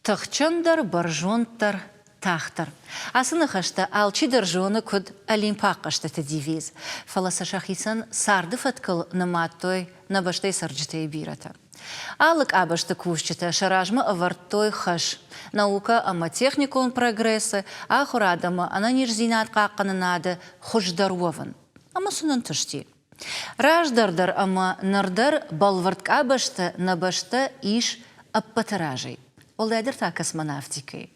Тыхджындӕр, бӕрзонддӕр, тагъддӕр. Ацы ныхӕстӕ алчидӕр зоны куыд Олимпаг хъӕзтыты девиз, фӕлӕ сӕ сӕхицӕн царды фӕткыл нымадтой нӕ бӕстӕйы цӕрджытӕй бирӕтӕ. Алы къабӕзты кусджытӕ сӕ размӕ ӕвӕрдтой хӕс, наукӕ ӕмӕ техникон прогрессы, ахуырад ӕмӕ ӕнӕниздзинад хъахъхъӕнынады хуыздӕр уӕвын. Ӕмӕ сын ӕнтысти. Раздӕр дӕр ӕмӕ ныр дӕр бӕлвырд къабӕзты нӕ бӕстӕ ис ӕппӕты разӕй, уӕлдайдӕр та космонавтикӕйы.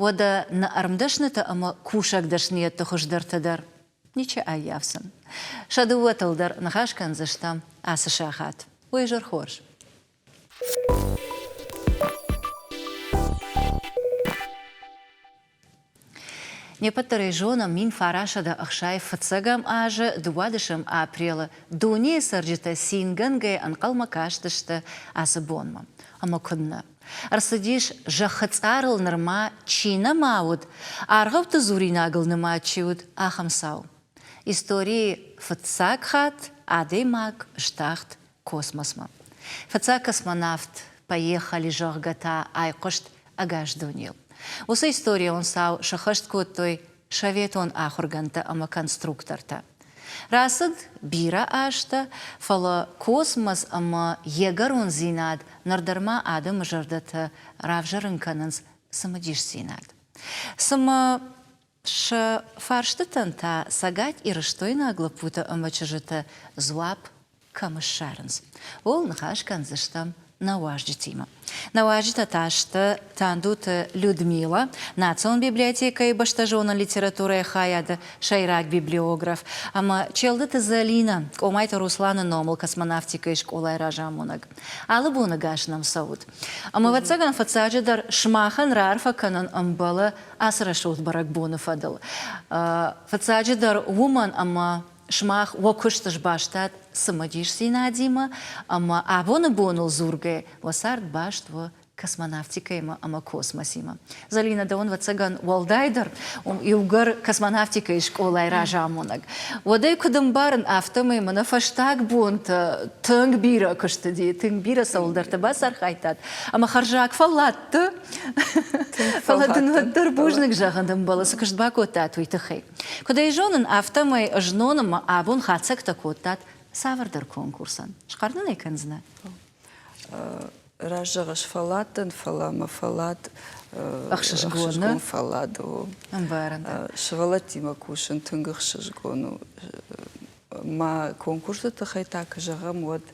Уӕдӕ нӕ ӕрмдӕснытӕ ӕмӕ кусӕг дӕсныйӕдты хуыздӕртӕ дӕр ничи ӕййафдзӕн. Сӕ дыууӕтыл дӕр ныхас кӕндзыстӕм ацы сахат. Уый изӕр хорз! Не ппӕт дӕр ӕй зонӕм, 1965 азы 12 апрелы дунейы цӕрджытӕ цингӕнгӕ ӕнхъӕлмӕ кастысты ацы бонмӕ. Ӕмӕ куыннӕ! Ӕрцыдис, зӕххы цъарыл нырма чи нӕма уыд, аргъӕутты дзуринагыл нымад чи уыд, ахӕм цау. Историйы фыццаг хатт адӕймаг стахт космосмӕ. Фыццаг космонавт Поехали, зӕгъгӕ та айхъуыст ӕгас дунейыл. Уыцы историон цау сӕххӕст кодтой советон ахуыргӕндтӕ ӕмӕ конструктортӕ. Рацыд бирӕ азтӕ, фӕлӕ космос ӕмӕ йе гӕрондзинад ныр дӕр ма адӕмы зӕрдӕтӕ равзӕрын кӕнынц цымыдисдзинад. Цымӕ сӕ фарстытӕн та Цӕгат Ирыстойнаг лӕппутӕ ӕмӕ чызджытӕ дзуапп кӕм ссарынц, ууыл ныхас кӕндзыстӕм нӕ уазджытимӕ. Нӕ уазджытӕ та сты Тандуты Людмила, Национ библиотекӕйы бӕстӕзонӕн литературӕйы хайады сӕйраг библиограф, ӕмӕ Челдыты Зӕлинӕ, Къомайты Русланы номыл космонавтикӕйы скъолайы разамонӕг. Алы боны гас нӕм цӕут. Ӕмӕ, ӕвӕццӕгӕн, фыццаджыдӕр сымахӕн раарфӕ кӕнын ӕмбӕлы ацы рӕсугъд бӕрӕгбоны фӕдыл. Фыццаджыдӕр уымӕн, ӕмӕ Сымах уӕ куыст сбастат цымыдисдзинадимӕ ӕмӕ абоны боныл дзургӕ уӕ цард баст у космонавтикӕимӕ ӕмӕ космосимӕ. Зӕлинӕ, дӕуӕн, ӕвӕццӕгӕн, уӕлдайдӕр иугӕр космонавтикӕйы скъолайы разамонӕг. Уӕд ӕй куыд ӕмбарын, афтӕмӕй мӕнӕ фӕстаг бонтӕ тынг бирӕ куыст уыди, тынг бирӕ цӕуылдӕрты бацархайдтат ӕмӕ хӕрзаг фӕлладты. Фӕлӕ дын уӕддӕр бузныг зӕгъын ӕмбӕлы, цы куыст бакодтат, уый тыххӕй. Куыд ӕй зонын, афтӕмӕй знон ӕмӕ абон хатдзӕгтӕ кодтат цавӕрдӕр конкурсӕн. Схъӕр нын ӕй кӕндзынӕ? Раст зӕгъыс, фӕллад дӕн, фӕлӕ мӕ фӕллад ӕхсызгон фӕллад у. Ӕмбарын. Сывӕллӕттимӕ кусын тынг ӕхсызгон у. Мӕ конкурсы тыххӕй та куы зӕгъӕм, уӕд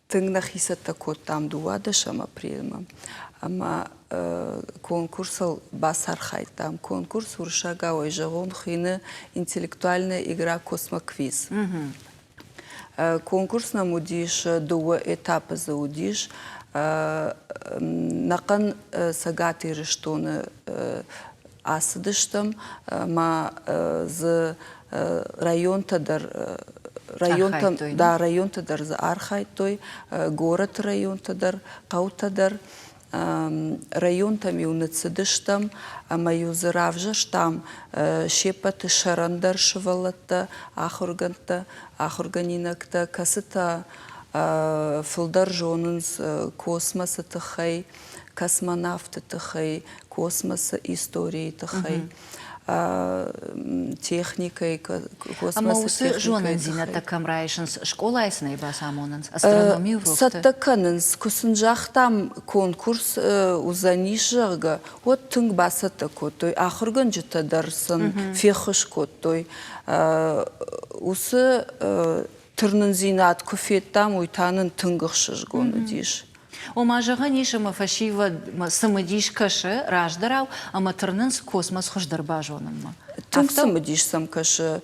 Тынг нӕхи цӕттӕ кодтам 12 апрельмӕ ӕмӕ конкурсыл бацархайдтам. Конкурс уырыссагауӕй зӕгъон хуыйны «Интеллектуальная игра Космоквиз». Конкурс нӕм уыдис дыууӕ этапы дзы уыдис. Нӕхъӕн Цӕгат Ирыстоны ацыдыстӕм ӕмӕ дзы районтӕ дӕр районтӕ, да, районтӕ дӕр дзы архайдтой, горӕты районтӕ дӕр, хъӕутӕ дӕр. Районтӕм-иу ныццыдыстӕм ӕмӕ-иу дзы равзӕрстам се ппӕты сӕрӕндӕр сывӕллӕттӕ, ахуыргӕндтӕ, ахуыргӕнинӕгтӕ, кӕцытӕ фылдӕр зонынц космосы тыххӕй, космонавты тыххӕй, космосы историйы тыххӕй, техникӕйы, космосы Ӕмӕ уыцы зонындзинӕдтӕ кӕм райсынц? Скъолайы сын ӕй бацамонынц? Астрономийы урокты? Цӕттӕ кӕнынц. Куы сын загътам, конкурс уыдзӕнис, зӕгъгӕ, уӕд тынг бацӕттӕ кодтой. Ахуыргӕнджытӕ дӕр сын феххуыс кодтой. Уыцы тырнындзинад куы федтам, уый та нын тынг ӕхсызгон уыдис. Ома, зӕгъӕн ис, ӕмӕ фӕсивӕдмӕ цымыдис кӕсы раздӕрау ӕмӕ тырнынц космос хуыздӕр базонынмӕ. Тынг цымыдис сӕм кӕсы,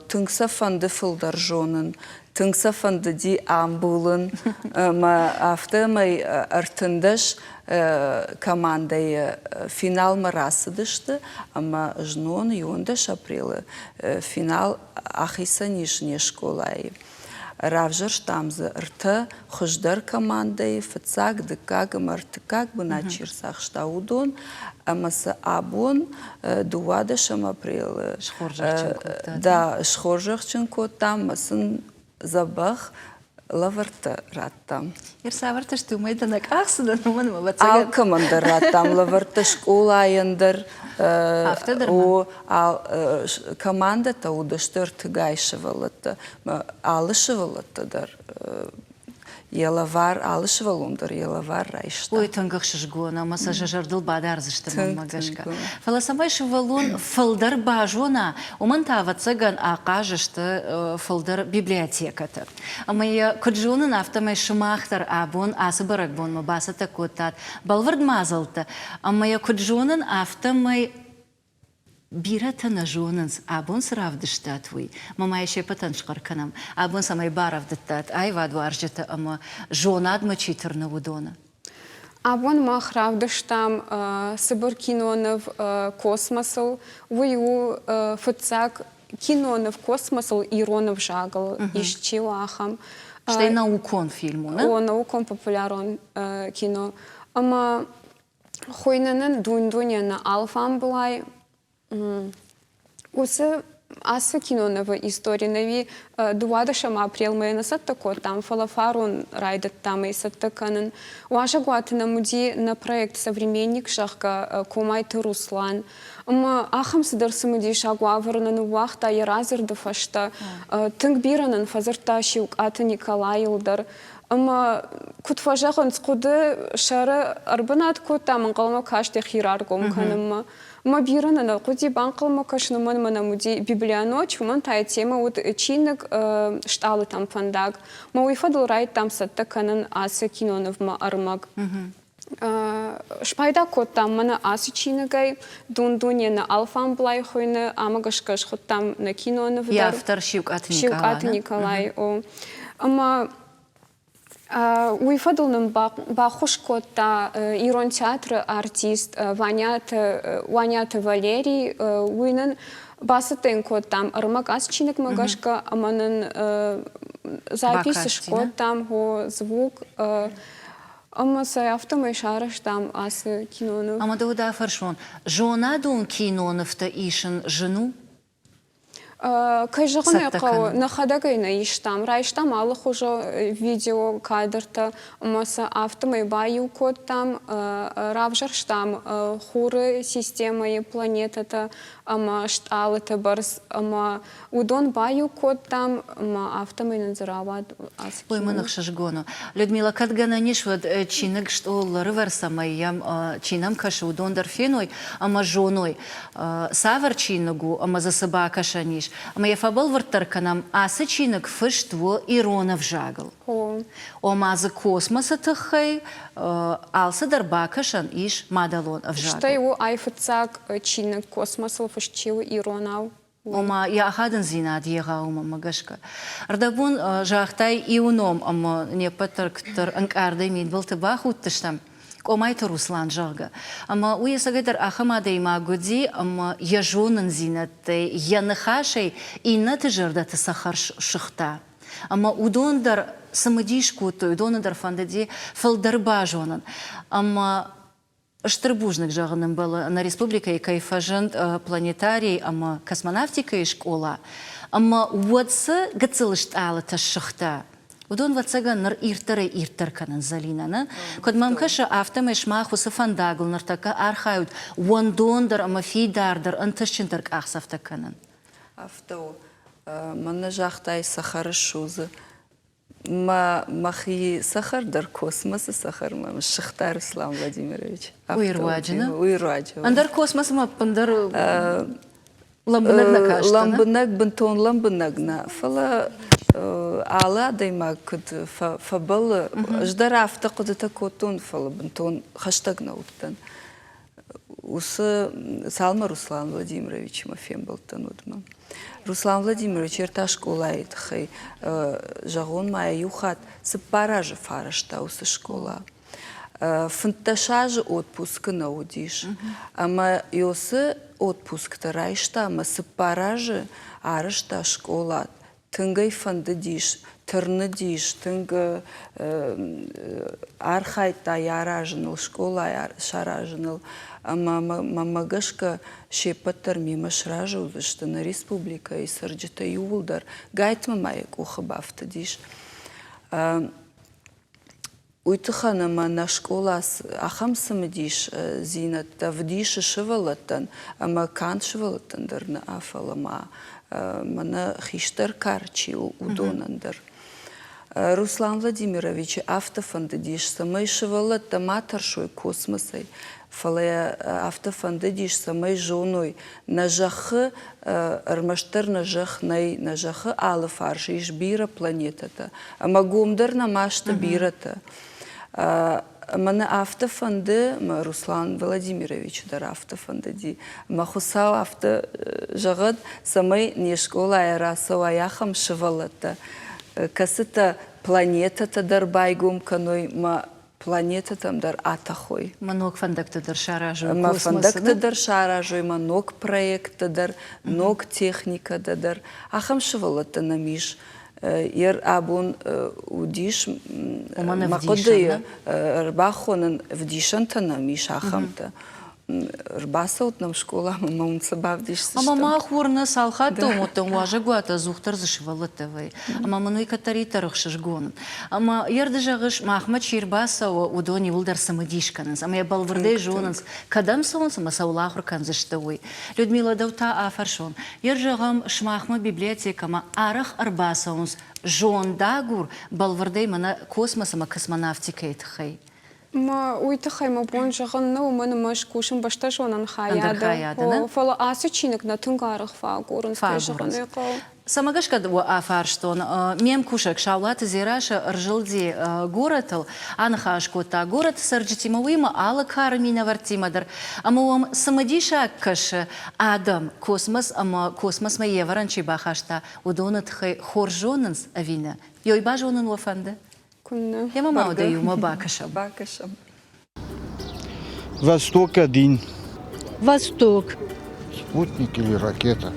тынг сӕ фӕнды фылдӕр зонын, тынг сӕ фӕндыди амбулын ӕмӕ афтӕмӕй 13 командӕйы финалмӕ рацыдысты ӕмӕ знон 11 апрелы финал ахицӕн ис не скъолайы. Равзӕрстам дзы ӕртӕ хуыздӕр командӕйы, фыццаг, дыккаг ӕмӕ ӕртыккаг бынат чи рцахста, уыдон. Ӕмӕ сӕ абон 12 апрелы схорзӕхджын кодтат. Да, схорзӕхджын кодтам ӕмӕ сын дзӕбӕх. Лӕвӕрттӕ радтам. Ӕрцавӕртӕ сты, уымӕй дӕ нӕ къахдзынӕн, уымӕн ӕмӕ ӕвӕццӕгӕн. Алкӕмӕн дӕр радтам лӕвӕрттӕ скъолайӕн дӕр. Афтӕ дӕр О, командӕтӕ уыдысты ӕртыгай сывӕллӕттӕ. Алы сывӕллӕттӕ дӕр йӕ лӕвар, алы сывӕллон дӕр йӕ лӕвар райста. Ой, тынг ӕхсызгон ӕмӕ сӕ сӕ зӕрдыл бадардзысты мӕнмӕ гӕсгӕ. Фӕлӕ цӕмӕй сывӕллон фылдӕр базона, уымӕн та, ӕвӕццӕгӕн, ахъаз сты фылдӕр библиотекӕтӕ. Ӕмӕ йӕ куыд зонын, афтӕмӕй сымах дӕр абон ацы бӕрӕгбонмӕ бацӕттӕ кодтат бӕлвырд мадзӕлттӕ, ӕмӕ йӕ куыд зонын, афтӕмӕй Бирӕтӕ нӕ зонынц, абон цы равдыстат, уый. Мӕ ма йӕ се ппӕтӕн схъӕр кӕнӕм. Абон цӕмӕй барӕвдыдтат аивадуарзджыты ӕмӕ зонадмӕ чи тырны, уыдоны? Абон мах равдыстам цыбыр киноныв космосыл. Уый у фыццаг киноныв космосыл ирон ӕвзагыл исчи у ахӕм. Стӕй наукон фильм у, нӕ? О, наукон-популярон кино. Ӕмӕ Хуыйны нын дун-дуне нӕ алфамбылай. Уыцы ацы кинонывы истори нӕуи дыууадӕсӕм апрелмӕ нӕ цӕттӕ кодтам, фӕлӕ фарон райдыдтам ӕй цӕттӕ кӕнын. Уазӕгуаты нӕм уыди нӕ проект «Современник», зӕгъгӕ, Комайты Руслан. Ӕмӕ ахӕм цыдӕр цымыдисаг уавӕры нӕ ныууагъта йӕ радзырды фӕстӕ. Тынг бирӕ нын фӕдзырдта Сиукъаты Николайыл дӕр. Ӕмӕ куыд фӕзӕгъынц, хъуыды сӕры ӕрбынат кодтам, ӕнхъӕлмӕ каст йӕхи раргом кӕнынмӕ. Ӕмӕ бирӕ нӕ нӕ хъуыди банхъӕлмӕ кӕсын, уымӕн ӕмӕ нӕм уыди Библианочь, уымӕн та йӕ темӕ уыд чиныг «Стъалытӕм фӕндаг». Мӕ уый фӕдыл райдыдтам цӕттӕ кӕнын ацы кинонывмӕ ӕрмӕг. Спайда кодтам мӕнӕ ацы чиныгӕй, Дун-дуне нӕ алфамблай хуыйны, ӕмӕ гӕсгӕ схуыдтам нӕ киноныв дӕр. Йӕ автор Сиукъаты Николай. Сиукъаты Николай, о. Ӕмӕ уый фӕдыл нын баххуыс кодта Ирон театры артист Ваняты Валерий. Уый нын бацӕттӕ йын кодтам ӕрмӕг ацы чиныгмӕ гӕсгӕ ӕмӕ нын запись скодтам, звук. Ӕмӕ сӕ афтӕмӕй сарӕзтам ацы киноныв. Ӕмӕ дӕу дӕ фӕрсон, зонадон кинонывтӕ исын зын у? Кӕй зӕгъын ӕй хъӕуы, нӕхӕдӕг ӕй нӕ истам. Райстам алыхуызон видеокадртӕ ӕмӕ сӕ афтӕмӕй баиу кодтам, равзӕрстам Хуры системӕйы планетӕтӕ ӕмӕ стъалыты бӕрц ӕмӕ Уыдон баиу кодтам ӕмӕ афтӕмӕй нын дзы рауад ацы Ой, мын ӕхсызгон у. Людмила, кӕд гӕнӕн ис, уӕд чиныг стъол ӕрывӕр, цӕмӕй йӕм чи нӕм кӕсы, уыдон дӕр феной ӕмӕ зоной, цавӕр чиныг у ӕмӕ дзы цы бакӕсӕн ис. Ӕмӕ йӕ фӕбӕлвырддӕр кӕнӕм, ацы чиныг фыст у ирон ӕвзагыл. Ома дзы космосы тыххӕй алцыдӕр бакӕсӕн ис мадӕлон ӕвзагыл. Стӕй у айфыццаг чиныг космосыл фыст чи у иронау. Ома йӕ ахадындзинад егъау у мӕнмӕ гӕсгӕ. Ӕрдӕбон загътай иу ном ӕмӕ не ппӕт дӕр куыддӕр ӕнкъардӕй мидбылты бахудтыстӕм, Къомайты Руслан, зӕгъгӕ. Ӕмӕ уый ӕцӕгӕйдӕр ахӕм адӕймаг уыди, ӕмӕ йӕ зонындзинӕдтӕй, йӕ ныхасӕй иннӕты зӕрдӕты цӕхӕр сыгъта. Ӕмӕ уыдон дӕр цымыдис кодтой, уыдоны дӕр фӕндыди фылдӕр базонын. Ӕмӕ Стыр бузныг зӕгъын ӕмбӕлы, нӕ республикӕйы кӕй фӕзынд планетарий ӕмӕ космонавтикӕйы скъола, ӕмӕ уӕд цы гыццыл стъалытӕ ссыгъта, уыдон, ӕвӕццӕгӕн, ныр ирддӕрӕй-ирддӕр кӕнынц Зӕлинӕ, нӕ? Куыд мӕм кӕсы, афтӕмӕй сымах уыцы фӕндагыл ныртӕккӕ архайут уӕндондӕр ӕмӕ фидардӕр, ӕнтыстджындӕр къахдзӕфтӕ кӕнын. Афтӕ у. Мӕнӕ загътай, цӕхӕры ссудзы. Мӕ мӕхи цӕхӕр дӕр космосы цӕхӕрмӕ ссыгъта Руслан Владимирович. Уый руаджы, нӕ? Уый руаджы. Ӕндӕр космосмӕ ӕппындӕр лӕмбынӕг нӕ кастӕ? Лӕмбынӕг, бынтон лӕмбынӕг нӕ, фӕлӕ алы адӕймаг куыд фӕбӕллы, ӕз дӕр афтӕ хъуыдытӕ кодтон, фӕлӕ бынтон хӕстӕг нӕ уыдтӕн. Уыцы цалынмӕ Руслан Владимировичимӕ фембӕлдтӕн, уӕдмӕ. Руслан Владимирович ӕртӕ скъолайы тыххӕй зӕгъон ма иу хатт цыппар азы фӕарӕзта уыцы скъола. 15 азы отпускы нӕ уыдис. Ӕмӕ уыцы отпусктӕ райста ӕмӕ цыппар азы арӕзта скъола. Тынг ӕй фӕндыдис, тырныдис, тынг архайдта йӕ аразыныл, скъолайы саразыныл. Ӕмӕ мӕнмӕ гӕсгӕ се ппӕт дӕр мемӕ сразы уыдзысты нӕ республикӕйы цӕрджытӕ иууылдӕр. Гайтмӕ ма йӕ къухы бафтыдис. Уый тыххӕн ӕмӕ нӕ скъола ахӕм цымыдисдзинӕдтӕ вдисы сывӕллӕттӕн ӕмӕ канд сывӕллӕттӕн дӕр нӕ, фӕлӕ ма мӕнӕ хистӕр кар чи у, уыдонӕн дӕр. Руслан Владимировичы афтӕ фӕндыдис, цӕмӕй сывӕллӕттӕ ма тӕрсой космосӕй, фӕлӕ йӕ афтӕ фӕндыдис, цӕмӕй зоной, нӕ зӕххы ӕрмӕстдӕр нӕ зӕхх нӕй, нӕ зӕххы алы фарс ис бирӕ планетӕтӕ, ӕмӕ гомдӕр нӕма сты бирӕтӕ. Ӕмӕ нӕ афтӕ фӕнды, ӕмӕ Руслан Владимировичы дӕр афтӕ фӕндыди, ӕмӕ Хуыцау афтӕ зӕгъӕд, цӕмӕй не скъолайӕ рацӕуай ахӕм сывӕллӕттӕ, кӕцытӕ планетӕтӕ дӕр байгом кӕной мӕ планетӕтӕм дӕр атӕхой. Мӕ ног фӕндӕгтӕ дӕр саразой. Мӕ фӕндӕгтӕ дӕр саразой, мӕ ног проекттӕ дӕр, ног техникӕтӕ дӕр. Ахӕм сывӕллӕттӕ нӕм ис. Ер абон уыдис мӕ хъуыдыйы ӕрбахонын ӕвдисӕнтӕ нӕм ис ахӕмтӕ. Ӕрбацӕут нӕм скъоламӕ ӕмӕ уын сӕ бавдисдзыстӕм. Ӕмӕ мах уырны, цал хатты уыдтӕн уазӕгуаты ӕдзухдӕр дзы сывӕллӕттӕ вӕййы. Ӕмӕ мын уый кӕддӕриддӕр ӕхсызгон. Ӕмӕ йе рды зӕгъыс, махмӕ чи ӕрбацӕуы, уыдон иууылдӕр цымыдис кӕнынц ӕмӕ йӕ бӕлвырдӕй зонынц, кӕдӕм цӕуынц ӕмӕ цӕуыл ахуыр кӕндзысты, уый. Людмила, дӕу та афӕрсон. Йе зӕгъӕм, сымахмӕ библиотекӕмӕ арӕх ӕрбацӕуынц зондагур, бӕлвырдӕй мӕнӕ космос ӕмӕ космонавтикӕйы тыххӕй. Мӕ уый тыххӕй мӕ бон зӕгъын нӕу, уымӕн ӕмӕ ӕз кусын бӕстӕзонӕн хайады. Фӕлӕ ацы чиныг нӕ тынг арӕх фӕагурынц, кӕй зӕгъын ӕй хъӕуы. Цӕмӕ гӕсгӕ уӕ афарстон, ме мкусӕг Саулаты Дзерассӕ ӕрзылди горӕтыл, аныхас кодта горӕты цӕрджытимӕ, уыимӕ алы кары минӕвӕрттимӕ дӕр. Ӕмӕ уӕм цымыдисаг кӕсы, адӕм космос ӕмӕ космосмӕ йе вӕрӕн чи бахаста, уыдоны тыххӕй хорз зонынц ӕви нӕ? Ёй базонын уӕ фӕнды? Куыннӕ. Емӕ ма уӕдӕ иумӕ бакӕсӕм. Бакӕсӕм. Восток один. Восток. Спутник или ракета?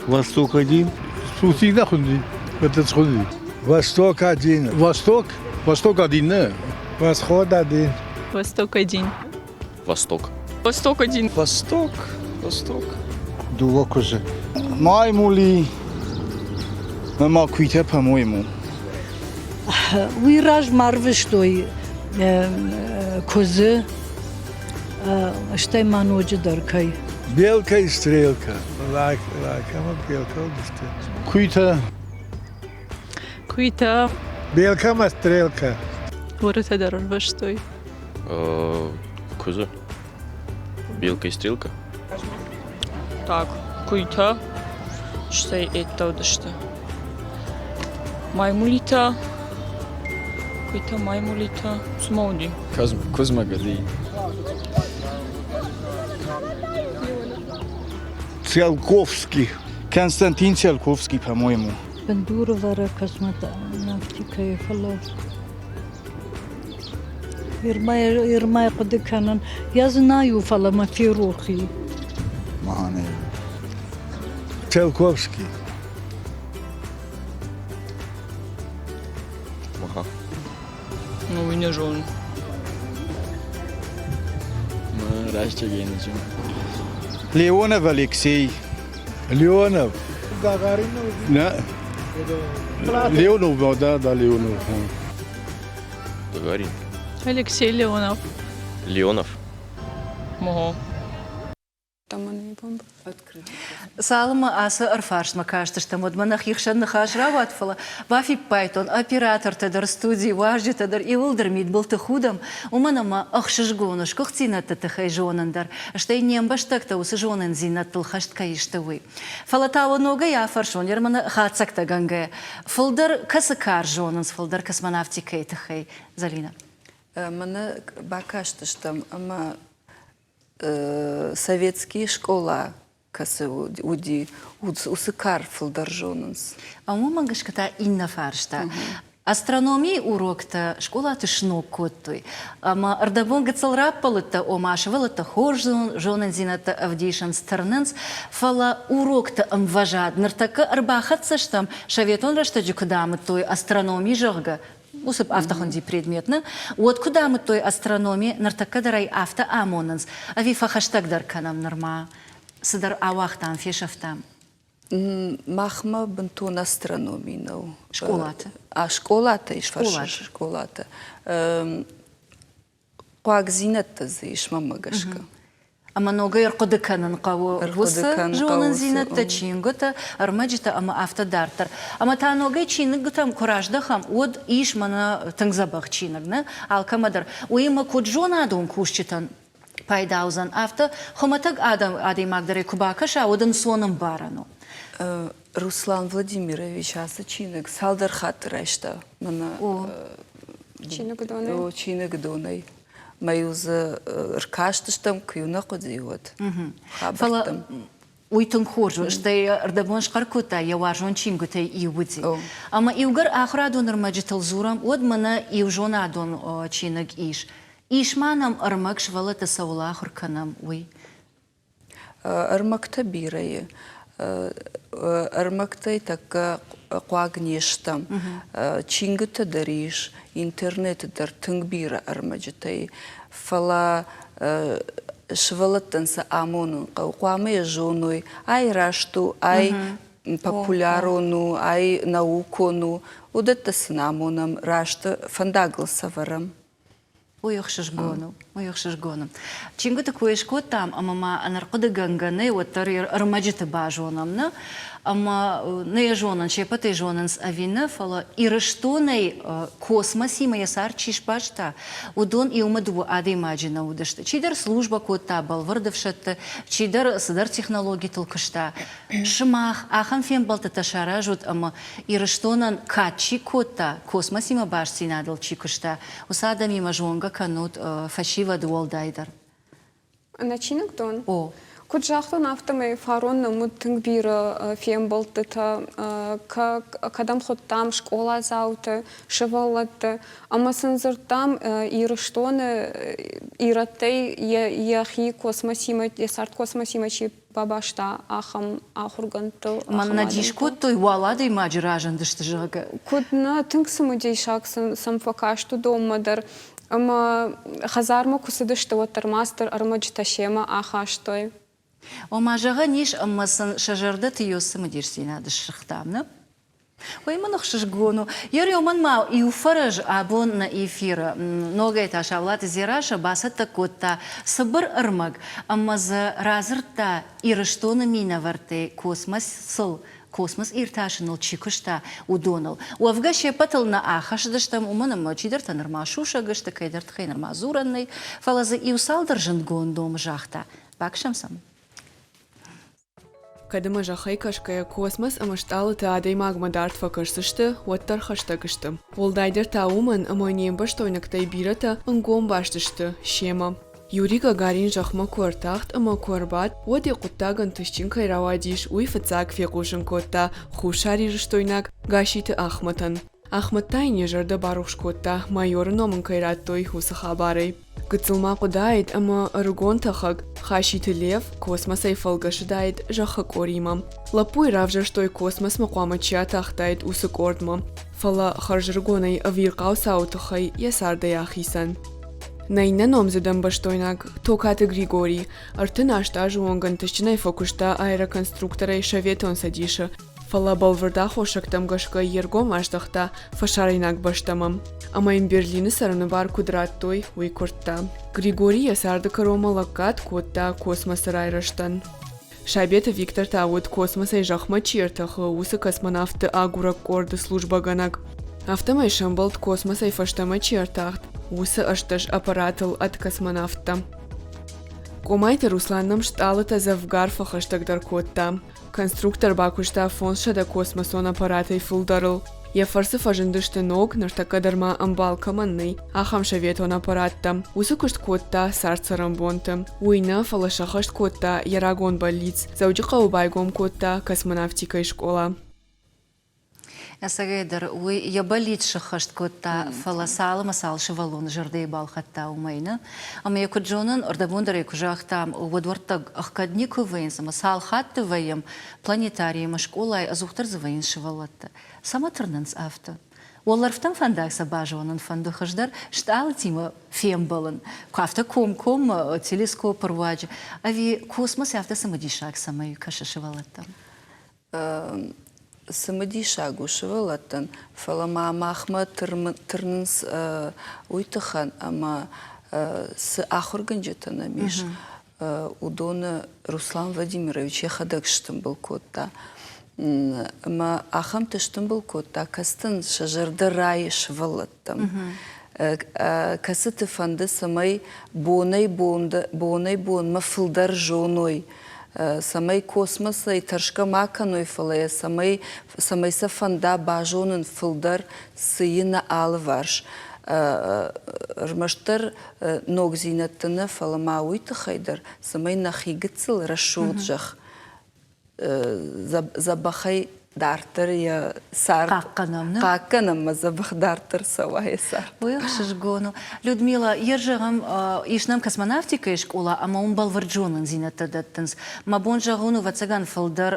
Восток один. Спутник да хунди. Это схунди. Восток один. Восток? Восток один, не? Восход один. Восток один. Восток. Восток один. Восток. Восток. Дулокузе. Маймули. Ма куитӕ, по-моему. Уый размӕ арвыстой куыдзы, стӕй ма ноджыдӕр кӕй. Белка и стрелка. Лак, лак, ӕмӕ белка уыдысты. Куитӕ. Куитӕ. Белка ӕмӕ стрелка. Уырытӕ дӕр ӕрвыстой. Куыдзы. Белка и стрелка. Так, куыйтӕ, стӕй эдтӕ уыдысты. Маймулитӕ, куыйтӕ, маймулитӕ, цы ма уыди? Куыдзмӕ гӕды. Циолковский. Константин Циолковский, по-моему. Бындурӕвӕрӕг космонавтикӕйы, фӕлӕ Ирмӕ хъуыды кӕнын. Я знаю, фӕлӕ мӕ ферох и. Махане. Циолковский. Маха. Ну, уый не зонын. Растегенджи. Леонов Алексей. Леонов. Да. Леонов, да, да, Леонов. Гагарин. Алексей Леонов. Леонов. Ого. Цалынмӕ ацы ӕрфарстмӕ кастыстӕм, уӕдмӕ нӕхи хсӕн ныхас рауад, фӕлӕ бафиппайдтон, оператортӕ дӕр, студийы уазджытӕ дӕр иууылдӕр мидбылты худӕм, уымӕн ӕмӕ ӕхсызгон у сгуыхтдзинӕдты тыххӕй зонын дӕр, стӕй не мбӕстӕгтӕ уыцы зонындзинӕдтыл хӕст кӕй сты, уый. Фӕлӕ та уӕ ногӕй афӕрсон, Ерманы хатдзӕгтӕгӕнгӕ, фылдӕр кӕцы кар зонынц фылдӕр космонавтикӕйы тыххӕй, Зӕлинӕ? Мӕнӕ бакастыстӕм ӕмӕ советский скъола кӕцы уыди, уыцы кар фылдӕр зонынц. Уымӕ гӕсгӕ та иннӕ фарста. Астрономийы уроктӕ скъолаты сног кодтой. Ӕмӕ ӕрдӕбон гыццыл раппӕлыдтӕ, ома сывӕллӕттӕ хорз зонындзинӕдтӕ ӕвдисынц, тырнынц, фӕлӕ урокты ӕмвӕзад ныртӕккӕ ӕрбахӕццӕ стӕм, советон рӕстӕджы куыд амыдтой астрономи, зӕгъгӕ, уыцы афтӕ хуынди предмет, нӕ? Уӕд куыд амыдтой астрономи, ныртӕккӕ дӕр ӕй афтӕ амонынц, ӕви фӕхӕстӕгдӕр кӕнӕм нырма, цыдӕр ауагътам, фесӕфтам? Махмӕ бынтон астрономи нӕу. Скъолаты? А, скъолатӕ ис, фӕрсыс, скъолаты. Хъуагдзинӕдтӕ дзы ис, мӕнмӕ гӕсгӕ. Ӕмӕ ногӕй ӕрхъуыды кӕнын хъӕуы уыцы зонындзинӕдтӕ, чингуытӕ, ӕрмӕджытӕ ӕмӕ афтӕ дарддӕр. Ӕмӕ та ногӕй чиныгтӕм куы раздӕхӕм, уӕд ис мӕнӕ тынг дзӕбӕх чиныг, нӕ алкӕмӕ дӕр. Уыимӕ куыд зонадон кусджытӕн пайда уыдзӕн, афтӕ хуымӕтӕг адӕймаг дӕр ӕй куы бакӕса, уӕд ӕнцон ӕмбарӕн у. Руслан Владимирович ацы чиныг цалдӕр хатты райста мӕнӕ чиныгдонӕй. Чиныгдонӕй. Мӕ-иу дзы ркастыстӕм, куы-иу нӕ хъуыди, уӕд. Фӕлӕ уый тынг хорз у, стӕй ӕрдӕбон схъӕр кодта йӕ уарзон чингуытӕй иу уыди. Ӕмӕ иугӕр ахуырадон ӕрмӕджытыл дзурӕм, уӕд мӕнӕ иу зонадон чиныг ис. Ис ма нӕм ӕрмӕг сывӕллӕтты цӕуыл ахуыр кӕнӕм, уый. Ӕрмӕгтӕ бирӕ и. Ӕрмӕгтӕй тӕккӕ хъуаг не стӕм. Чингуытӕ дӕр ис, интернеты дӕр тынг бирӕ ӕрмӕджытӕ и. Фӕлӕ сывӕллӕттӕн сӕ амонын хъӕуы. Хъуамӕ йӕ зоной, ай раст у, ай популярон у, ай наукон у. Уыдӕттӕ сын амонӕм, раст фӕндагыл сӕвӕрӕм. Уый ӕхсызгон у, уый ӕхсызгон у. Чингуыты кой скодтам ӕмӕ ма ӕнӕрхъуыдыгӕнгӕ нӕ уӕддӕр ӕрмӕджыты базонӕм, нӕ? Ӕмӕ нӕ йӕ зонын, се ппӕтӕй зонынц ӕви нӕ, фӕлӕ Ирыстонӕй космосимӕ йӕ цард чи сбаста, уыдон иумӕ дыууӕ адӕймаджы нӕ уыдысты. Чидӕр службӕ кодта бӕлвырд ӕфсӕдты, чидӕр цыдӕр технологитыл куыста. Сымах ахӕм фембӕлдтытӕ саразут ӕмӕ Ирыстонӕн кад чи кодта, космосимӕ бастдзинадыл чи куыста, уыцы адӕмимӕ зонгӕ кӕнут фӕсивӕды уӕлдайдӕр. Нӕ чиныгдон? О. Куыд загътон, афтӕмӕй фарон нӕм уыд тынг бирӕ фембӕлдтытӕ, кӕдӕм хуыдтам скъоладзауты, сывӕллӕтты, ӕмӕ сын дзырдтам Ирыстоны ирӕттӕй йӕхи космосимӕ, йӕ цард космосимӕ чи бабаста ахӕм ахуыргӕндтыл. Мӕн нӕ дис кодтой, уал адӕймаджы разындысты, зӕгъгӕ. Куыд нӕ, тынг цымыдисаг сӕм фӕкаст уыдонмӕ дӕр. Ӕмӕ хӕдзармӕ куы цыдысты, уӕддӕр ма цыдӕр ӕрмӕджытӕ семӕ ахастой. Ома, зӕгъӕн ис, ӕмӕ сын сӕ зӕрдӕты иу цымыдисдзинад ссыгътам, нӕ? Уый мын ӕхсызгон у. Ереумӕн ма иу фӕрӕз абон нӕ эфиры. Ногӕй та Саулаты Дзерассӕ бацӕттӕ кодта цыбыр ӕрмӕг ӕмӕ дзы радзырдта Ирыстоны минӕвӕрттӕй космосыл, космос иртасыныл чи куыста, уыдоныл. Уӕвгӕ се ппӕтыл нӕ ахӕссыдыстӕм, уымӕн ӕмӕ чидӕртӕ нырма сусӕг сты, кӕйдӕр тыххӕй нырма дзурӕн нӕй, фӕлӕ дзы иу цалдӕр зындгонд номы загъта. Бакӕсӕм сӕм. Кӕд ӕмӕ зӕххӕй кӕсгӕйӕ космос ӕмӕ стъалытӕ адӕймагмӕ дард фӕкӕсдзысты, уӕддӕр хӕстӕг сты. Уӕлдайдӕр та уымӕн, ӕмӕ не мбӕстойнӕгтӕй бирӕтӕ ӕнгом баст сты семӕ. Юрий Гагарин зӕхмӕ куы ӕртахт ӕмӕ куы ӕрбадт, уӕд йӕ хъуыддаг ӕнтыстджын кӕй рауадис, уый фыццаг фехъусын кодта хуссарирыстойнаг Гасситы Ахмӕтӕн. Ахмӕт та йын йӕ зӕрдӕ барухс кодта, майоры ном ын кӕй радтой, уыцы хабарӕй. Гыццыл ма хъуыдаид ӕмӕ ӕрыгон тӕхӕг Хаситы Лев космосӕй фӕлгӕсыдаид зӕххы къоримӕ. Лӕппуйы равзӕрстой космосмӕ хъуамӕ чи атахтаид, уыцы къордмӕ. Фӕлӕ хӕрзрыгонӕй ӕвирхъау цауы тыххӕй йӕ цардӕй ахицӕн. Нӕ иннӕ номдзыд ӕмбӕстойнаг Токаты Григорий 38 азы онг ӕнтыстджынӕй фӕкуыста аэроконструкторӕй Советон Цӕдисы, фӕлӕ бӕлвырд аххосӕгтӕм гӕсгӕ йе ргом аздӕхта фӕсарӕйнаг бӕстӕмӕ ӕмӕ йын Берлины цӕрыны бар куыд радтой, уый куырдта. Григорий йӕ царды кӕронмӕ лӕггад кодта космосы райрӕзтӕн. Сабеты Виктор та уыд космосӕй зӕхмӕ чи ӕртӕхы, уыцы космонавтты агурӕг къорды службӕгӕнӕг. Афтӕмӕй сӕмбӕлд космосӕй фӕстӕмӕ чи ӕртахт, уыцы 18 аппаратыл ӕд космонавттӕ. Къомайты Руслан нӕм стъалытӕ дзӕвгар фӕхӕстӕгдӕр кодта. Конструктор бакуыста 500 космосон аппаратӕй фылдӕрыл. Йӕ фӕрцы фӕзындысты ног, ныртӕккӕ дӕр ма ӕмбал кӕмӕн нӕй, ахӕм советон аппараттӕ. Уыцы куыст кодта цард-цӕрӕнбонты. Уый нӕ, фӕлӕ сӕххӕст кодта йӕ рагон бӕллиц, Дзӕуджыхъӕуы байгом кодта космонавтикӕйы скъола. Ӕцӕгӕйдӕр, уый йӕ бӕллиц сӕххӕст кодта, фӕлӕ цал ӕмӕ цал сывӕллоны зӕрдӕйы балхӕдта, уымӕй нӕ. Ӕмӕ йӕ куыд зонын, ӕрдӕбон дӕр ӕй куы загътам, уӕд уӕрттӕг ӕхгӕд никуы вӕййынц ӕмӕ цал хатты вӕййӕм планетарийы ӕмӕ скъолайы, ӕдзухдӕр дзы вӕййынц сывӕллӕттӕ. Цӕмӕ тырнынц афтӕ? Уӕлӕрвтӕм фӕндаг сӕ базонын фӕнды хуыздӕр стъалытимӕ фембӕлын, куы афтӕ комкоммӕ телескопы руаджы, ӕви космос афтӕ цымыдисаг цӕмӕй кӕсы сывӕллӕттӕм? Цымыдисаг у сывӕллӕттӕн, фӕлӕ ма махмӕ тырнынц уый тыххӕн, ӕмӕ цы ахуыргӕнджытӕ нӕм ис, уыдоны Руслан Владимирович йӕхӕдӕг стымбыл кодта. Ӕмӕ ахӕмты стымбыл кодта, кӕцытӕн сӕ зӕрдӕ райы сывӕллӕттӕм, кӕцыты фӕнды, цӕмӕй бонӕй-бонмӕ фылдӕр зоной, цӕмӕй космосӕй тӕрсгӕ ма кӕной, фӕлӕ йӕ цӕмӕй, цӕмӕй сӕ фӕнда базонын фылдӕр, цы y нӕ алыварс. Ӕрмӕстдӕр ногдзинӕдтӕ нӕ, фӕлӕ ма уый тыххӕй дӕр, цӕмӕй нӕхи гыццыл рӕсугъд зӕхх дзӕбӕхӕй дарддӕр йӕ цард хъахъхъӕнӕм, нӕ? Хъахъхъӕнӕм ӕмӕ дзӕбӕх дарддӕр цӕуа йӕ цард. Уый ӕхсызгон у. Людмила, йе зӕгъӕм, ис нӕм космонавтикӕйы скъола ӕмӕ уым бӕлвырд зонындзинӕдтӕ дӕттынц. Мӕ бон зӕгъын у, ӕвӕццӕгӕн, фылдӕр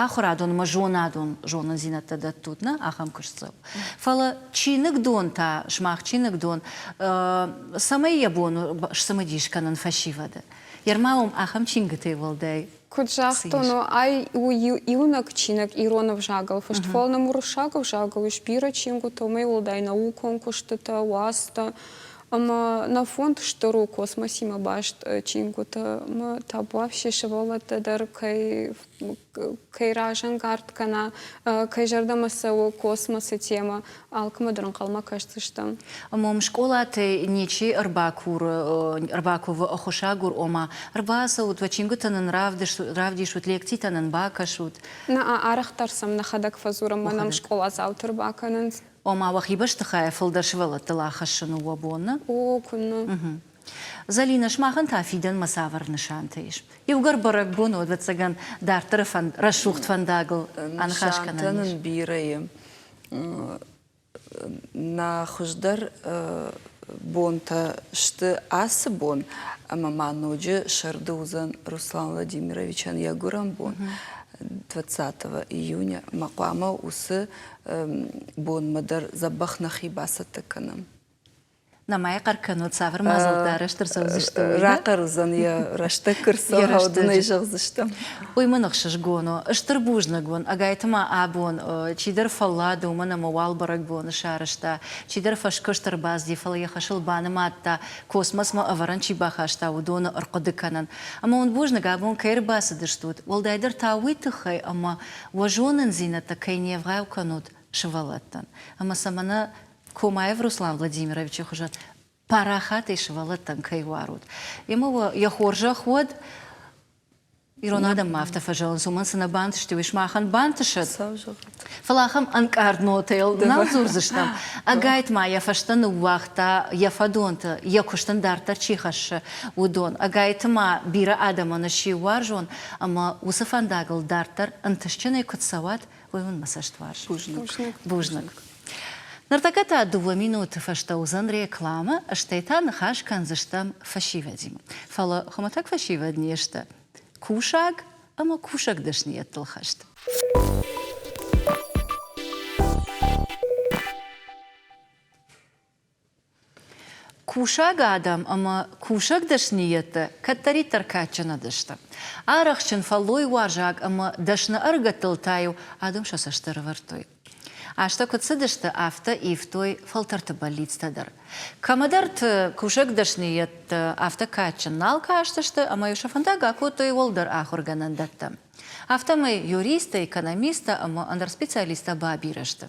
ахуырадон ӕмӕ зонадон зонындзинӕдтӕ дӕттут, нӕ? Ахӕм куыст цӕуы. Фӕлӕ чиныгдон та, сымах чиныгдон, цӕмӕй йӕ бон у сцымыдис кӕнын фӕсивӕды? Ерма уым ахӕм чингуытӕй уӕлдай Куыд загътон, ай у иунӕг чиныг ирон ӕвзагыл фыст, фӕлӕ нӕм уырыссаг ӕвзагыл ис бирӕ чингуытӕ, уымӕй уӕлдай наукон куыстытӕ, уацтӕ. Ӕмӕ нӕ фонд стыр у космосимӕ баст чингуытӕ ӕмӕ табуафси сывӕллӕттӕ дӕр кӕй кӕй разӕнгард кӕна, кӕй зӕрдӕмӕ цӕуы космосы темӕ, алкӕмӕ дӕр ӕнхъӕлмӕ кӕсдзыстӕм. Ӕмӕ уым скъолатӕй ничи ӕрбакуры, ӕрбакувы ӕххуысагур, ома ӕрбацӕут, уӕ чингуытӕ нын равдисут, лекцитӕ нын бакӕсут. Нӕ, арӕхдӕр сӕм нӕхӕдӕг фӕдзурӕм, мӕнӕ нӕм скъоладзауты ӕрбакӕнынц. Ома уӕхи бӕстыхайӕ фылдӕр сывӕллӕттыл ахӕссын у уӕ бон, нӕ? О, куыннӕ. Зӕлинӕ, сымахӕн та фидӕнмӕ цавӕр нысантӕ ис? Иугӕр бӕрӕгбон у, ӕвӕццӕгӕн, дарддӕры рӕсугъд фӕндагыл аныхас кӕнӕн ис. Нысантӕ нын бирӕ и. Нӕ хуыздӕр бонтӕ сты ацы бон, ӕмӕ ма ноджы сӕрды уыдзӕн Руслан Владимировичӕн йӕ гуырӕн бон, 20 июня. Ӕмӕ хъуамӕ уыцы бонмӕ дӕр дзӕбӕх нӕхи бацӕттӕ кӕнӕм. Нӕма йӕ хъӕр кӕнут, цавӕр мадзӕлттӕ арӕзт ӕрцӕудзысты, уый? Рахъӕр уыдзӕн йӕ рӕстӕг куы рцӕуа, уыдон ӕй зӕгъдзыстӕм. Уый мын ӕхсызгон у. Стыр бузныг уын, ӕгайтма абон чидӕр фӕллад у, уымӕн ӕмӕ уал бӕрӕгбоны сарӕзта, чидӕр фӕскуыст ӕрбацыди, фӕлӕ йӕ хӕсыл банымадта, космосмӕ ӕвӕрӕн чи бахаста, уыдоны ӕрхъуыды кӕнын. Ӕмӕ уын бузныг, абон кӕй ӕрбацыдыстут, уӕлдайдӕр та уый тыххӕй, ӕмӕ уӕ зонындзинӕдтӕ кӕй не вгъау кӕнут сывӕллӕттӕн. Ӕмӕ сӕ мӕнӕ Комаев Руслан Владимировичы хуызӕн парахатӕй сывӕллӕттӕн кӕй уарут. Ӕмӕ уӕ йӕ хорзӕх уӕд, ирон адӕммӕ афтӕ фӕзӕгъынц, уымӕн цы нӕ бантысти, уый сымахӕн бантысӕд. Фӕлӕ ахӕм ӕнкъард нотӕйыл нал дзурдзыстӕм. Ӕгайтма йӕ фӕстӕ ныууагъта йӕ фӕдонты, йӕ куыст ын дарддӕр чи хӕссы, уыдон. Ӕгайтма бирӕ адӕмӕн сси уарзон ӕмӕ уыцы фӕндагыл дарддӕр ӕнтыстджынӕй куыд цӕуат, уый уын мӕ цӕст уарзы. Бузныг. Бузныг. Ныртӕккӕ та дыууӕ минуты фӕстӕ уыдзӕн рекламӕ, стӕй та ныхас кӕндзыстӕм фӕсивӕдимӕ. Фӕлӕ хуымӕтӕг фӕсивӕд не сты. Кусӕг ӕмӕ кусӕг дӕсныйӕдтыл хӕст. Кусӕг адӕм ӕмӕ кусӕг дӕсныйӕдтӕ кӕддӕриддӕр кадджын уыдысты. Арӕхстджын, фӕллойуарзаг ӕмӕ дӕсны ӕрыгӕттыл та-иу адӕм сӕ цӕст ӕрӕвӕрдтой. Азтӕ куыд цыдысты, афтӕ ивтой фӕлтӕрты бӕллицтӕ дӕр. Кӕмӕдӕрты кусӕг дӕсныйӕдтӕ афтӕ кадджын нал кастысты ӕмӕ-иу сӕ фӕндаг акодтой уӕлдӕр ахуыргӕнӕндӕттӕм. Афтӕмӕй юристтӕ, экономисттӕ ӕмӕ ӕндӕр специалисттӕ бабирӕ сты.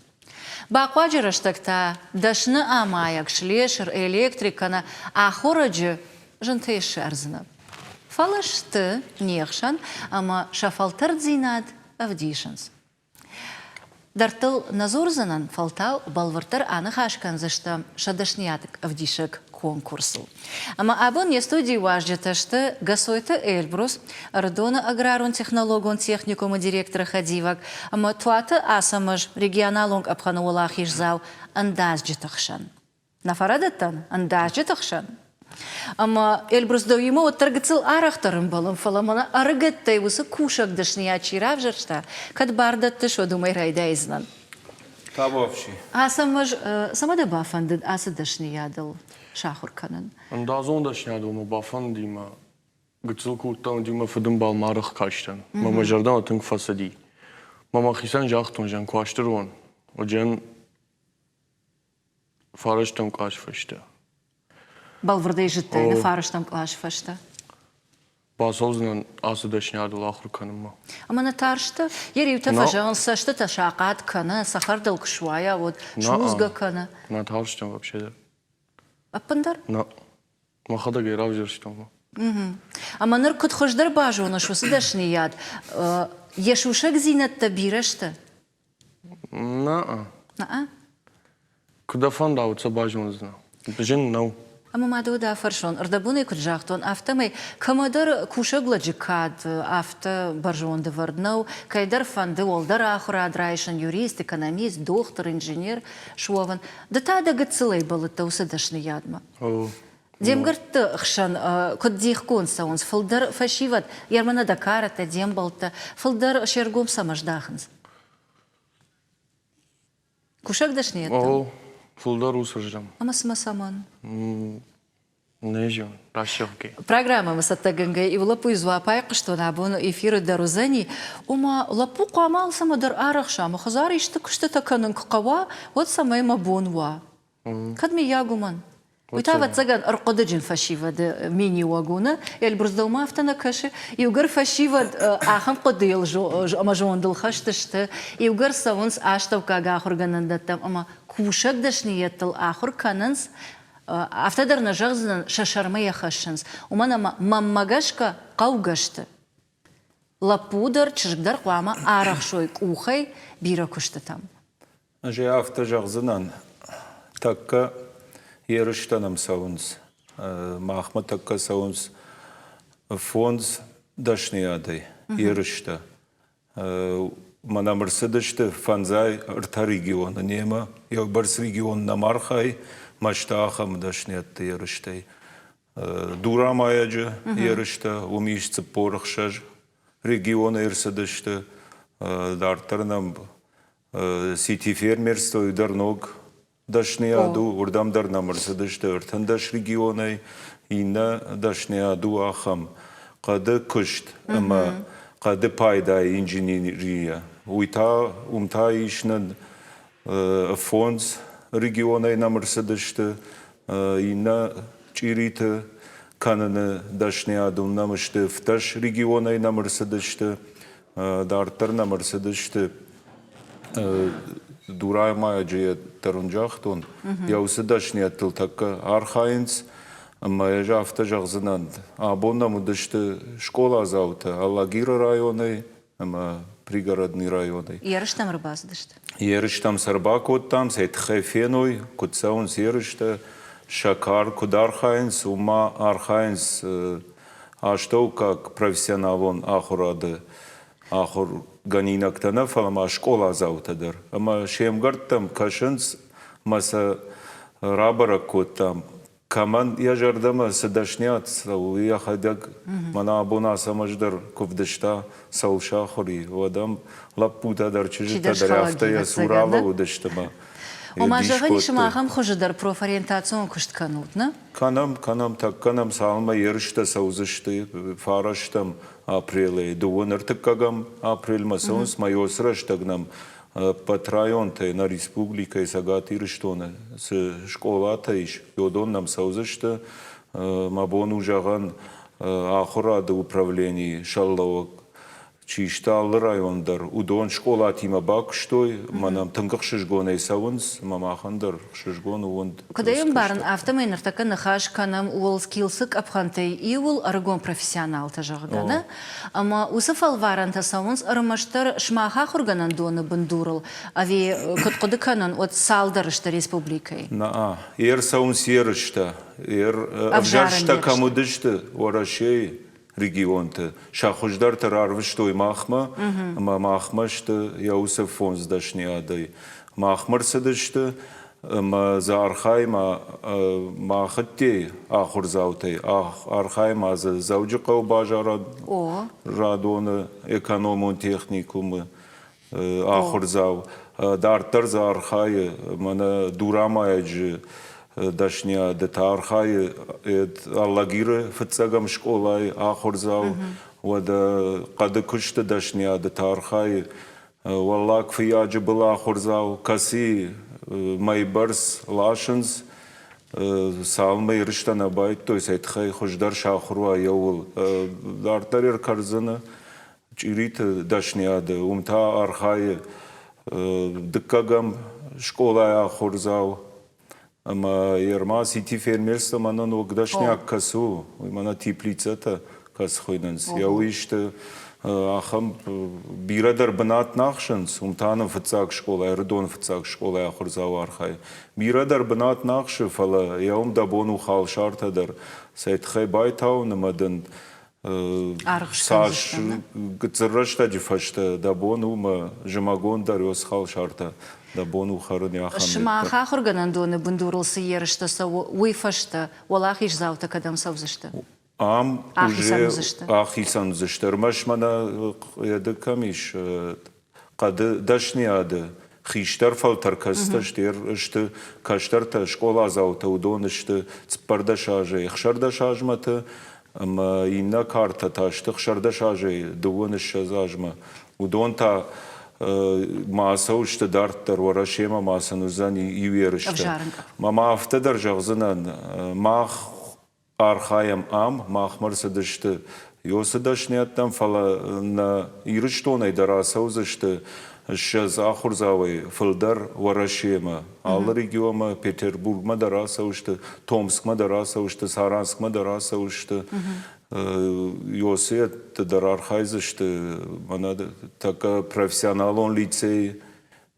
Бахъуаджы рӕстӕг та дӕсны амайӕг, слесыр, электрик кӕнӕ ахорӕджы зынтӕй ссардзынӕ. Фӕлӕ сты не хсӕн ӕмӕ сӕ фӕлтӕрддзинад ӕвдисынц. Дӕрдтыл нӕ дзурдзынӕн, фӕлтау бӕлвырддӕр аныхас кӕндзыстӕм сӕ дӕсныйад ӕвдисӕг конкурсыл. Ӕмӕ абон не студийы уазджытӕ сты Гасойты Эльбрус, Ӕрыдоны аграрон-технологон техникумы директоры хӕдивӕг ӕмӕ Туаты Ацӕмӕз, регионалон къӕпхӕны уӕлахиздзау ӕндадзджыты хсӕн. Нӕ фӕрӕдыдтӕн ӕндадзджыты хсӕн. Ӕмӕ Эльбрус дӕуимӕ уӕддӕр гыццыл арӕхдӕр ӕмбӕлын, фӕлӕ мӕнӕ ӕрыгӕттӕй уыцы кусӕг дӕсныйад чи равзӕрста, кӕд бар дӕттыс, уӕд уымӕй райдайдзынӕн. Табуафси. Ацӕмӕз, цӕмӕ дӕ бафӕндыд ацы дӕсныйадыл сахуыр кӕнын? Ӕндадзон дӕсныйадыл мӕ бафӕндыди мӕ гыццыл куы уыдтӕн, уӕд-иу мӕ фыдымбал маргъ кастӕн. Мӕ мӕ зӕрдӕмӕ тынг фӕцыди. Мӕ мӕхицӕн загътон, зӕгъ, куы астыр уон, уӕд фарӕстӕм къласы фӕстӕ. Бӕлвырдӕй зыдтай, нӕ фарӕстӕм къласы фӕстӕ? Бацӕудзынӕн ацы дӕсниадыл ахуыр кӕнынмӕ. Ӕмӕ нӕ тарстӕ? Йӕ риутӕ фӕзӕгъынц, цӕстытӕ сахъат кӕны, цӕхӕрдыл куы суайа, уӕд судзгӕ кӕны. Нӕ тарстӕн вообще дӕр. Ӕппындӕр? Нӕ. Мӕхӕдӕг ӕй равзӕрстон. Ӕмӕ ныр куыд хуыздӕр базоныс уыцы дӕсныйад, йӕ сусӕгдзинӕдтӕ бирӕ сты? Нӕ. Нӕ? Куы дӕ фӕнда, уӕд сӕ базондзынӕ. Зын нӕу. Ӕмӕ ма дӕу дӕ фӕрсон, ӕрдӕбонӕй куыд загътон, афтӕмӕй кӕмӕдӕр кусӕг лӕджы кад афтӕ бӕрзонд ӕвӕрд нӕу, кӕйдӕр фӕнды уӕлдӕр ахуырад райсын, юрист, экономист, дохтыр, инженер суӕвын. Ды та дӕ гыццылӕй бӕллыдтӕ уыцы дӕсныйадмӕ. Де мгӕртты хсӕн куыд дихгонд цӕуынц фылдӕр фӕсивӕд, ермӕнӕ дӕ карӕттӕ, де мбӕлттӕ, фылдӕр се ргом цӕмӕ здахынц? Кусӕг дӕсныйӕдтӕм? О, фылдӕр уыцырдӕм. Ӕмӕ цымӕ цӕмӕн? Не зон, рӕсугъд. Программӕмӕ цӕттӕгӕнгӕ иу лӕппуйы дзуапп айхъуыстон абон эфиры дӕр уыдзӕни, ома лӕппу хъуамӕ алцӕмӕ дӕр арӕхса, ӕмӕ хӕдзары исты куыстытӕ кӕнын куы хъӕуа, уӕд цӕмӕй мӕ бон уа. Кӕд мыййаг уымӕн? Уый та, ӕвӕццӕгӕн, ӕрхъуыдыджын фӕсивӕды миниуӕг у, нӕ? Эльбрус дӕумӕ афтӕ нӕ кӕсы? Иугӕр фӕсивӕд ахӕм хъуыдыйыл ӕмӕ зондыл хӕст сты, иугӕр цӕуынц астӕуккаг ахуыргӕнӕндӕттӕм ӕмӕ кусӕг дӕсныйӕдтыл ахуыр кӕнынц, афтӕ дӕр нӕ зӕгъдзынӕн, сӕ сӕрмӕ йӕ хӕссынц, уымӕн ӕмӕ, мӕнмӕ гӕсгӕ, хъӕугӕ сты. Лӕппу дӕр, чызг дӕр хъуамӕ арӕхсой къухӕй бирӕ куыстытӕм. Ӕз ӕй афтӕ зӕгъдзынӕн, тӕккӕ ерыстӕ нӕм цӕуынц. Махмӕ тӕккӕ цӕуынц фондз дӕсныйадӕй ерыстӕ. Мӕнӕ ӕрцыдысты фӕндзай ӕртӕ регионы немӕ, еубӕрц регион нӕм архайы, мӕсты ахӕм дӕсныйӕдты ерыстӕй. Дурамайӕджы ерыстӕ, уым ис 46 регионӕй ӕрцыдысты. Дарддӕр нӕм сити-фермерствойы дӕр ног дӕсныйад у, уырдӕм дӕр нӕм ӕрцыдысты 13 регионӕй, иннӕ дӕсныйад у ахӕм хъӕды куыст ӕмӕ хъӕды пайдайы инженерия. Уый та, уым та ис нын фондз регионӕй нӕм ӕрцыдысты, иннӕ чъириты кӕныны дӕсныйад уым нӕм сты фдӕс регионӕй нӕм ӕрцыдысты, дарддӕр нӕм ӕрцыдысты дурӕймайӕджы дӕр уын загътон, йӕ уыцы дӕсныйӕдтыл тӕккӕ архайынц. Ӕмӕ ӕз афтӕ зӕгъдзынӕн, абон нӕм уыдысты скъоладзаутӕ Алагиры районӕй ӕмӕ Пригородный районӕй. Ерыстӕм ӕрбацыдысты? Ерыстӕм сӕ ӕрбакодтам, сӕ тыххӕй феной, куыд цӕуынц ерыстӕ, сӕ кар куыд архайынц, уым ма архайынц астӕуккаг профессионалон ахуырады ахуыргӕнинӕгтӕ нӕ, фӕлӕ ма скъоладзаутӕ дӕр. Ӕмӕ се мгӕрттӕм кӕсынц ӕмӕ сӕ рабӕрӕг кодтам, кӕмӕн йӕ зӕрдӕмӕ цы дӕсниад цӕуы, уый йӕхӕдӕг мӕнӕ абон Ацӕмӕз дӕр куы вдыста, цӕуыл сахуыр и, уӕд ӕм лӕппутӕ дӕр, чызджытӕ дӕр афтӕ йӕ цуры алӕууыдысты ӕмӕ Ома, зӕгъӕн ис, ӕмӕ ахӕм хуызы дӕр профориентацион куыст кӕнут, нӕ? Кӕнӕм, кӕнӕм, тӕккӕ нӕм цалынмӕ ерыстӕ цӕудзысты фарӕстӕм апрелӕй, дыууын ӕртыккӕгӕм апрельмӕ цӕуынц, мӕ уыцы рӕстӕг нӕм ӕппӕт районтӕй нӕ республикӕйы Цӕгат Ирыстоны цы скъолатӕ ис, уыдон нӕм цӕудзысты. Мӕ бон у зӕгъӕн, ахуырады управленийы сӕргълӕууӕг чи сты алы район дӕр, уыдон скъолатимӕ бакуыстой, ӕмӕ нӕм тынг ӕхсызгонӕй цӕуынц, ӕмӕ махӕн дӕр ӕхсызгон у уынд. Куыд ӕй ӕмбарын, афтӕмӕй ныртӕккӕ ныхас кӕнӕм WorldSkills-ы къӕпхӕнтӕй иуыл ӕрыгон профессионалтӕ, зӕгъгӕ, нӕ? Ӕмӕ уыцы фӕлварӕнтӕ цӕуынц ӕрмӕстдӕр сымах ахуыргӕнӕндоны бындурыл, ӕви куыд хъуыды кӕнын, уӕд цалдӕр сты республикӕйы? Нӕ, ӕрцӕуынц ерыстӕ. Ӕвзӕрстӕ кӕм уыдысты Уӕрӕсейы, регионты сӕ хуыздӕрты рарвыстой махмӕ, ӕмӕ махмӕ сты йӕ уыцы фондз дӕсниадӕй. Махмӕ рцыдысты ӕмӕ дзы архайма махыдтей ахуырдзаутӕй, архайма дзы Дзӕуджыхъӕуы базарадоны экономон техникумы ахуырдзау. Дарддӕр дзы архайы мӕнӕ дурамайӕджы дӕсниады та архайы Алагиры фыццӕгӕм скъолайы ахуырдзау, уӕдӕ хъӕды куысты дӕсниады та архайы. Уӕллаг Фыййаджы был ахуырдзау, кӕцыйы мӕйбӕрц ласынц, цалынмӕ ерыстӕ нӕ байдыдтой, сӕ тыххӕй хуыздӕр сахуыр уа еуыл. Дарддӕр ӕркӕрдзыны чъириты дӕсныйады, уым та архайы дыккӕгӕм скъолайы ахуырдзау. Ӕмӕ Ерма Сити фермерство мӕнӕ ног дӕсниаг кӕцы у, уый мӕнӕ теплицӕтӕ кӕцы хуыйнынц. Йӕ уый сты ахӕм бирӕ дӕр бынат нӕ ахсынц, уым та нын фыццаг скъола, Ӕрыдоны фыццаг скъолайы ахуырдзау архайы. Бирӕ дӕр бынат нӕ ахсы, фӕлӕ йӕ уым дӕ бон у халсартӕ дӕр сӕ тыхӕй байтауын ӕмӕ дын Цас гыццыл рӕстӕджы фӕстӕ дӕ бон у мӕ зымӕгон дӕр уыцы халсартӕ дӕ бон у хӕрын ахӕм Сымах ахуыргӕнӕндоны бындурыл цы ерыстӕ цӕуы, уый фӕстӕ уӕлахиздзаутӕ кӕдӕм цӕудзысты? Ам уже ахицӕн уыдзысты. Ӕрмӕст мӕнӕ хъуыды кӕм ис, хъӕды дӕсныйады хистӕр фӕлтӕр кӕцытӕ сты кӕстӕртӕ, скъоладзаутӕ, уыдон сты 14 азӕй 16 азмӕты, ӕмӕ иннӕ картӕ та сты 16 азӕй 22 азмӕ. Уыдон та ма ацӕуысты дарддӕр Уӕрӕсемӕ ма сын уыдзӕн иу ерыстӕ. Мӕ ма афтӕ дӕр зӕгъдзынӕн, мах Архайӕм ам, махмӕ рцыдысты ёсы дӕсниӕдтӕм, фӕлӕ нӕ Ирыстонӕй дӕр ацӕудзысты 20 ахуырдзауӕй фылдӕр Уӕрӕсемӕ. Алы регионмӕ, Петербургмӕ дӕр ацӕудзысты, Томскмӕ дӕр ацӕудзысты, Саранскмӕ дӕр ацӕудзысты. Ёсыӕдты дӕр архайдзысты мӕнӕ тӕккӕ профессионалон лицейы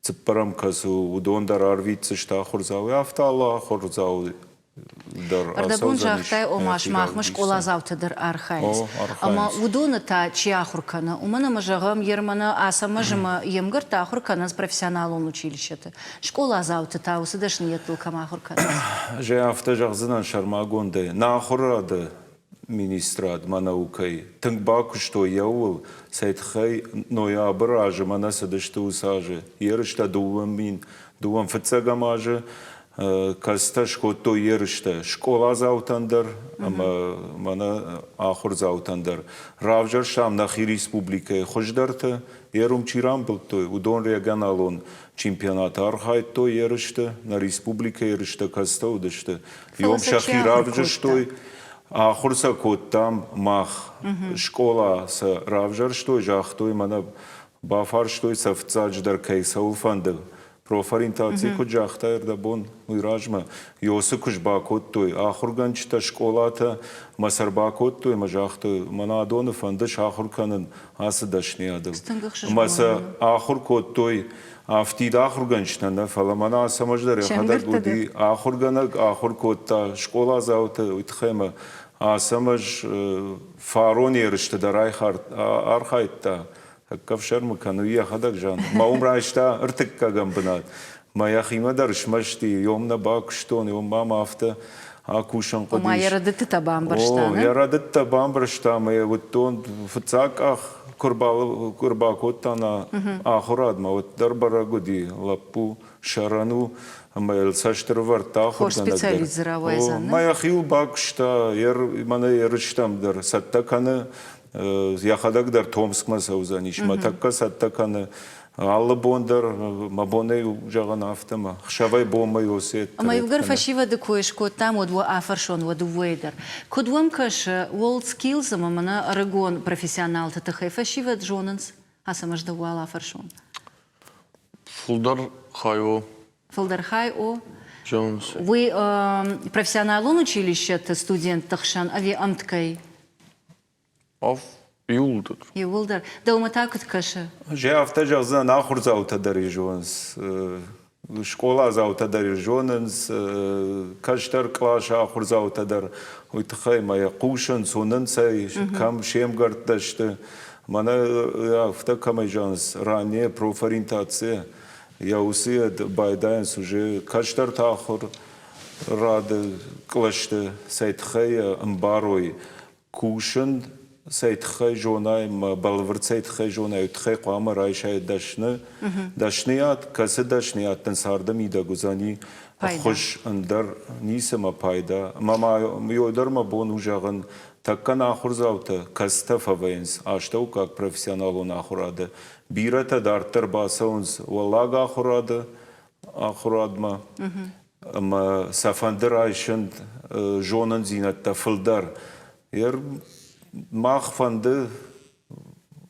цыппӕрӕм кӕцы у, уыдон дӕр арвитдзысты ахуырдзауӕй. Афтӕ алы ахуырдзау дӕр Ӕрдӕбон загътай, ома сымахмӕ скъоладзаутӕ дӕр архайынц. Ӕмӕ уыдоны та чи ахуыр кӕны? Уымӕн ӕмӕ, зӕгъӕм, Ерманы Ацӕмӕз ӕмӕ йе мгӕрттӕ ахуыр кӕнынц профессионалон училищеты. Скъоладзауты та уыцы дӕсныйӕдтыл кӕм ахуыр кӕнынц? Ӕз афтӕ зӕгъдзынӕн сӕрмагондӕй. Нӕ ахуырады министрад мӕ наукӕйы тынг бакуыстой еуыл, цӕй тыххӕй ноябры азы мӕнӕ цыдысты уыцы азы ерыстӕ 2000 фыццӕгӕм азы кӕцытӕ скодтой ерыстӕ скъоладзаутӕн дӕр ӕмӕ мӕнӕ ахуырдзаутӕн дӕр. Равзӕрстам нӕхи республикӕйы хуыздӕрты, ерум чи рамбылдтой, уыдон регионалон чемпионаты архайдтой ерысты, нӕ республикӕйы ерыстӕ кӕцытӕ уыдысты, Иом сӕхи равзӕрстой, ахуыр сӕ кодтам мах. Скъола сӕ равзӕрстой, загътой, мӕнӕ бафарстой сӕ фыццаджыдӕр кӕй цӕуыл фӕнды. Профориентаци куыд загъта ӕрдӕбон, уый размӕ Йосы куыст бакодтой ахуыргӕнджытӕ, скъолатӕ мӕ сӕр бакодтой ӕмӕ загътой, мӕнӕ адоны фӕнды сахуыр кӕнын ацы дӕсныйадыл. Ӕмӕ сӕ ахуыр кодтой афтид ахуыргӕнджытӕ нӕ, фӕлӕ мӕнӕ Ацӕмӕз дӕр йӕхӕдӕг уыди ахуыргӕнӕг, ахуыр кодта скъоладзауты, уый тыххӕй ӕмӕ Ацӕмӕз фарон ерысты дӕр архайдта, тӕккӕ ӕфсӕрмы кӕны, уый йӕхӕдӕг зан. Мӕ уым райста ӕртыккӕгӕм бынат. Мӕ йӕхимӕ дӕр смӕсти, йом нӕ бакуыстон, йом ма мӕ афтӕ акусын хъуыдис. Ома йӕ рӕдыдтытӕ бамбӕрста, О, йӕ рӕдыдтӕ бамбӕрста ӕмӕ йӕ уыдтон, фыццаг къах куы ӕрбакодта нӕ ахуырадмӕ, уӕддӕр бӕрӕг уыди, лӕппу сӕрӕн у ӕмӕ йыл цӕст ӕрывӕрдта ахуыргӕнӕг дӕр. специалист дзы рауайдзӕн, Мӕ йӕхиуыл бакуыста, мӕнӕ ерыстӕм дӕр цӕттӕ кӕны, йӕхӕдӕг дӕр Томскмӕ цӕудзӕнис, мӕ тӕккӕ цӕттӕ кӕны. Алы бон дӕр мӕ бонӕй зӕгъын афтӕ мӕ хсӕвӕй бонмӕ Иосет. Ӕмӕ иугӕр фӕсивӕды кой скодтам, уӕд уӕ афӕрсон уӕ дыууӕйы дӕр. Куыд уӕм кӕсы, WorldSkills ӕмӕ мӕнӕ ӕрыгон профессионалты тыххӕй фӕсивӕд зонынц? Ацӕмӕз дӕу уал афӕрсон. Фылдӕр хай у. Фылдӕр хай у. Зонынц. Уый профессионалон училищеты студентты хсӕн ӕви ӕмткӕй? Иууылдӕр. Иууылдӕр. Дӕумӕ та куыд кӕсы? Гъе афтӕ зӕгъдзынӕн, ахуырдзаутӕ дӕр зонынц, скъоладзаутӕ дӕр зонынц, кӕстӕр къласы ахуырдзаутӕ дӕр уый тыххӕй ӕмӕ йӕ хъусынц, уынынц ӕй, кӕм се мгӕрттӕ сты. Мӕнӕ афтӕ кӕмӕй зӕгъынц, ранее профориентация йӕ уыцы байдайынц уже кӕстӕрты ахуыр рады кълӕсты цӕй тыххӕй ӕмбарой, кусын цӕй тыххӕй зонай ӕмӕ бӕлвырд цӕй тыххӕй зонай, уый тыххӕй хъуамӕ райсай дӕсны дӕсныйад, кӕцы дӕсныйад дын царды мидӕг уыдзӕни ӕххуыс, ӕндӕр ницӕмӕ пайда. Ӕмӕ ма ё дӕр мӕ бон у зӕгъын, Тӕккӕ нӕ ахуырдзаутӕ кӕцытӕ фӕвӕййынц астӕуккаг профессионалон ахуырады, бирӕтӕ дарддӕр бацӕуынц уӕллаг ахуырады ахуырадмӕ ӕмӕ сӕ фӕнды райсын зонындзинӕдтӕ фылдӕр. Мах фӕнды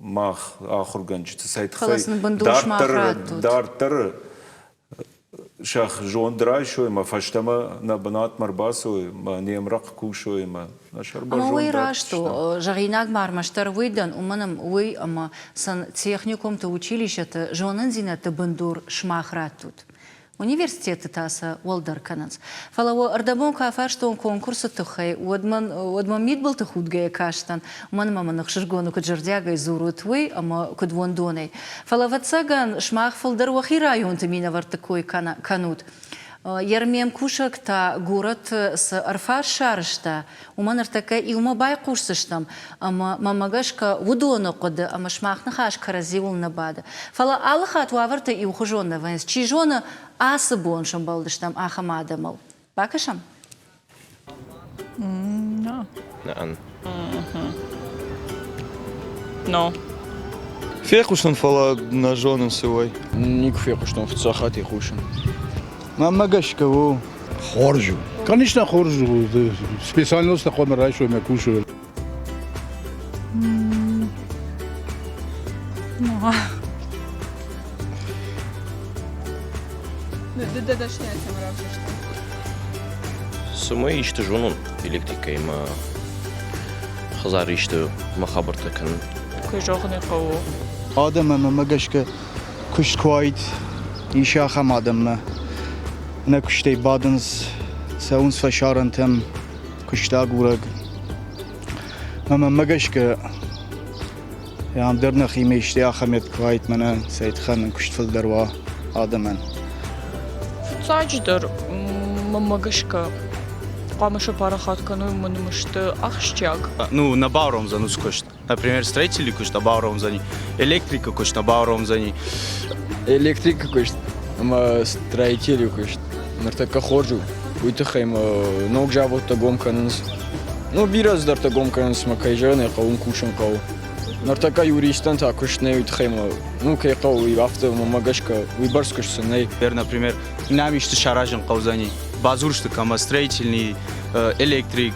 мах ахуыргӕнджыты цӕй тыххӕй дарддӕры сӕ зонд райсой ӕмӕ фӕстӕмӕ нӕ бынатмӕ ӕрбацӕуой ӕмӕ не мрӕхъ кусой ӕмӕ нӕ сӕрбӕрзонд Ӕмӕ уый раст у, зӕгъинаг ма ӕрмӕстдӕр уый дӕн, уымӕн ӕмӕ уый ӕмӕ сын техникумты, училищӕты зонындзинӕдты бындур сымах раттут. Университетты та сӕ уӕлдӕр кӕнынц. Фӕлӕ уӕ ӕрдӕбон куы афарстон конкурсы тыххӕй, уӕд мӕн, уӕд мӕм мидбылты худгӕйӕ кастӕн, уымӕн ӕмӕ мын ӕхсызгоны куыд зӕрдиагӕй дзурут, уый ӕмӕ куыд уӕндонӕй. Фӕлӕ, ӕвӕццӕгӕн, сымах фылдӕр уӕхи районты минӕвӕртты кой кӕнут. Ермем кусӕг та горӕты цы ӕрфарст сарӕзта, уымӕ ныртӕккӕ иумӕ байхъусдзыстӕм, ӕмӕ мӕмӕ гӕсгӕ уыдоны хъуыды ӕмӕ сымах ныхас кӕрӕдзиуыл нӕ бады. Фӕлӕ алы хатт уавӕртӕ иухуызон нӕ вӕййынц. Чи зоны, ацы бон сӕмбӕлдыстӕм ахӕм адӕмыл. Бакӕсӕм? No. Нӕ. No. Фехъуыстон, фӕлӕ нӕ зонын цы уой. Никуы фехъуыстон, фыццаг хатт хъусын. Мӕнмӕ гӕсгӕ у. Хорз у. Конечно, хорз у. Специальность хъуамӕ райсой мӕ кусой. No. Цымӕ исты зонон электрикӕимӕ хӕдзары исты мӕ хабӕрттӕ кӕнын? Кӕй зӕгъын ӕй хъӕуы. Адӕм ӕмӕ гӕсгӕ куыст куы уаид, ис ахӕм адӕммӕ. Нӕ куыстӕй бадынц, цӕуынц фӕсарӕнтӕм куыстагурӕг. Ӕмӕ мӕ гӕсгӕ ам дӕр нӕхимӕ исты ахӕм куы уаид, мӕнӕ цӕй тыххӕн нын куыст фылдӕр уа адӕмӕн. Фыццаджыдӕр, мӕнмӕ гӕсгӕ, хъуамӕ сӕ парахат кӕной, уымӕн ӕмӕ сты ахсджиаг. Ну, нӕ бауромдзӕн уыцы куыст. Например, строители куыст нӕ бауромдзӕни, электрикы куыст нӕ бауромдзӕни. Электрикы куыст ӕмӕ строители куыст ныртӕккӕ хорз у. Уый тыххӕй ма ног заводтӕ гом кӕнынц. Ну, бирӕ цыдӕртӕ гом кӕнынц, ӕмӕ кӕй зӕгъын ӕй хъӕуы, кусын хъӕуы. Ныртӕккӕ юристӕн та куыст нӕй, уый тыххӕй ма, ну, кӕй хъӕуы, уый афтӕ мӕ гӕсгӕ уыйбӕрц куыст сын нӕй. Например, нӕм исты саразын хъӕудзӕни. Бадзурсты кӕмӕ строительный, электрик,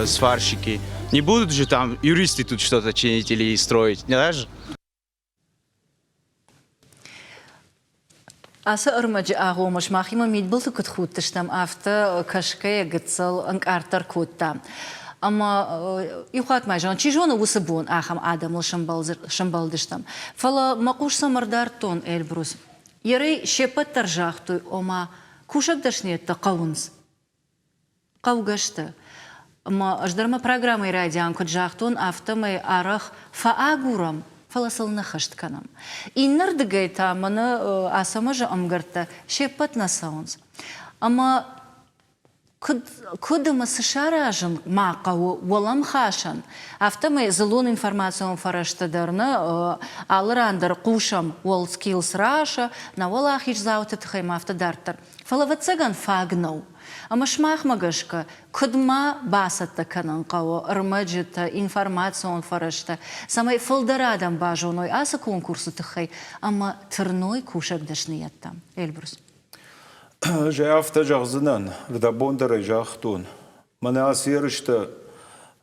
сварщики. Не будут же там юристы тут что-то чинить или строить, не даже? Ацы ӕрмӕджы агъоммӕ сымахимӕ мидбылты куыд худтыстӕм, афтӕ кӕсгӕйӕ гыццыл ӕнкъарддӕр кодта. Ӕмӕ иу хатт ма зӕгъын, чи зоны, уыцы бон ахӕм адӕмыл сӕмбӕлдыстӕм. Фӕлӕ мӕ хъус цӕм ӕрдардтон, Эльбрус. Ерӕй се ппӕт дӕр загътой, ома, кусӕг дӕсныйӕдтӕ хъӕуынц. Хъӕугӕ сты. Ӕмӕ ӕз дӕр мӕ программӕйы райдиан куыд загътон, афтӕмӕй арӕх фӕагурӕм, фӕлӕ сыл нӕ хӕст кӕнӕм. Иннӕрдыгӕй та мӕнӕ Ацӕмӕзы ӕмгӕрттӕ се ппӕт нӕ цӕуынц. Ӕмӕ куыд, куыд ӕмӕ цы саразын ма хъӕуы уӕлӕмхасӕн, афтӕмӕй дзыллон информацион фӕрӕзты дӕр нӕ алы ран дӕр хъусӕм WorldSkills Russia, нӕ уӕлахиздзауты тыххӕй ма афтӕ дарддӕр. Фӕлӕ, ӕвӕццӕгӕн, фаг нӕу. Ӕмӕ сымахмӕ гӕсгӕ, куыд ма бацӕттӕ кӕнын хъӕуы ӕрмӕджытӕ, информацион фӕрӕзтӕ, цӕмӕй фылдӕр адӕм базоной ацы конкурсы тыххӕй ӕмӕ тырной кусӕг дӕсныйӕдтӕм? Эльбрус. Ӕз ӕй афтӕ зӕгъдзынӕн, рдӕбон дӕр ӕй загътон. Мӕнӕ ацы ерыстӕ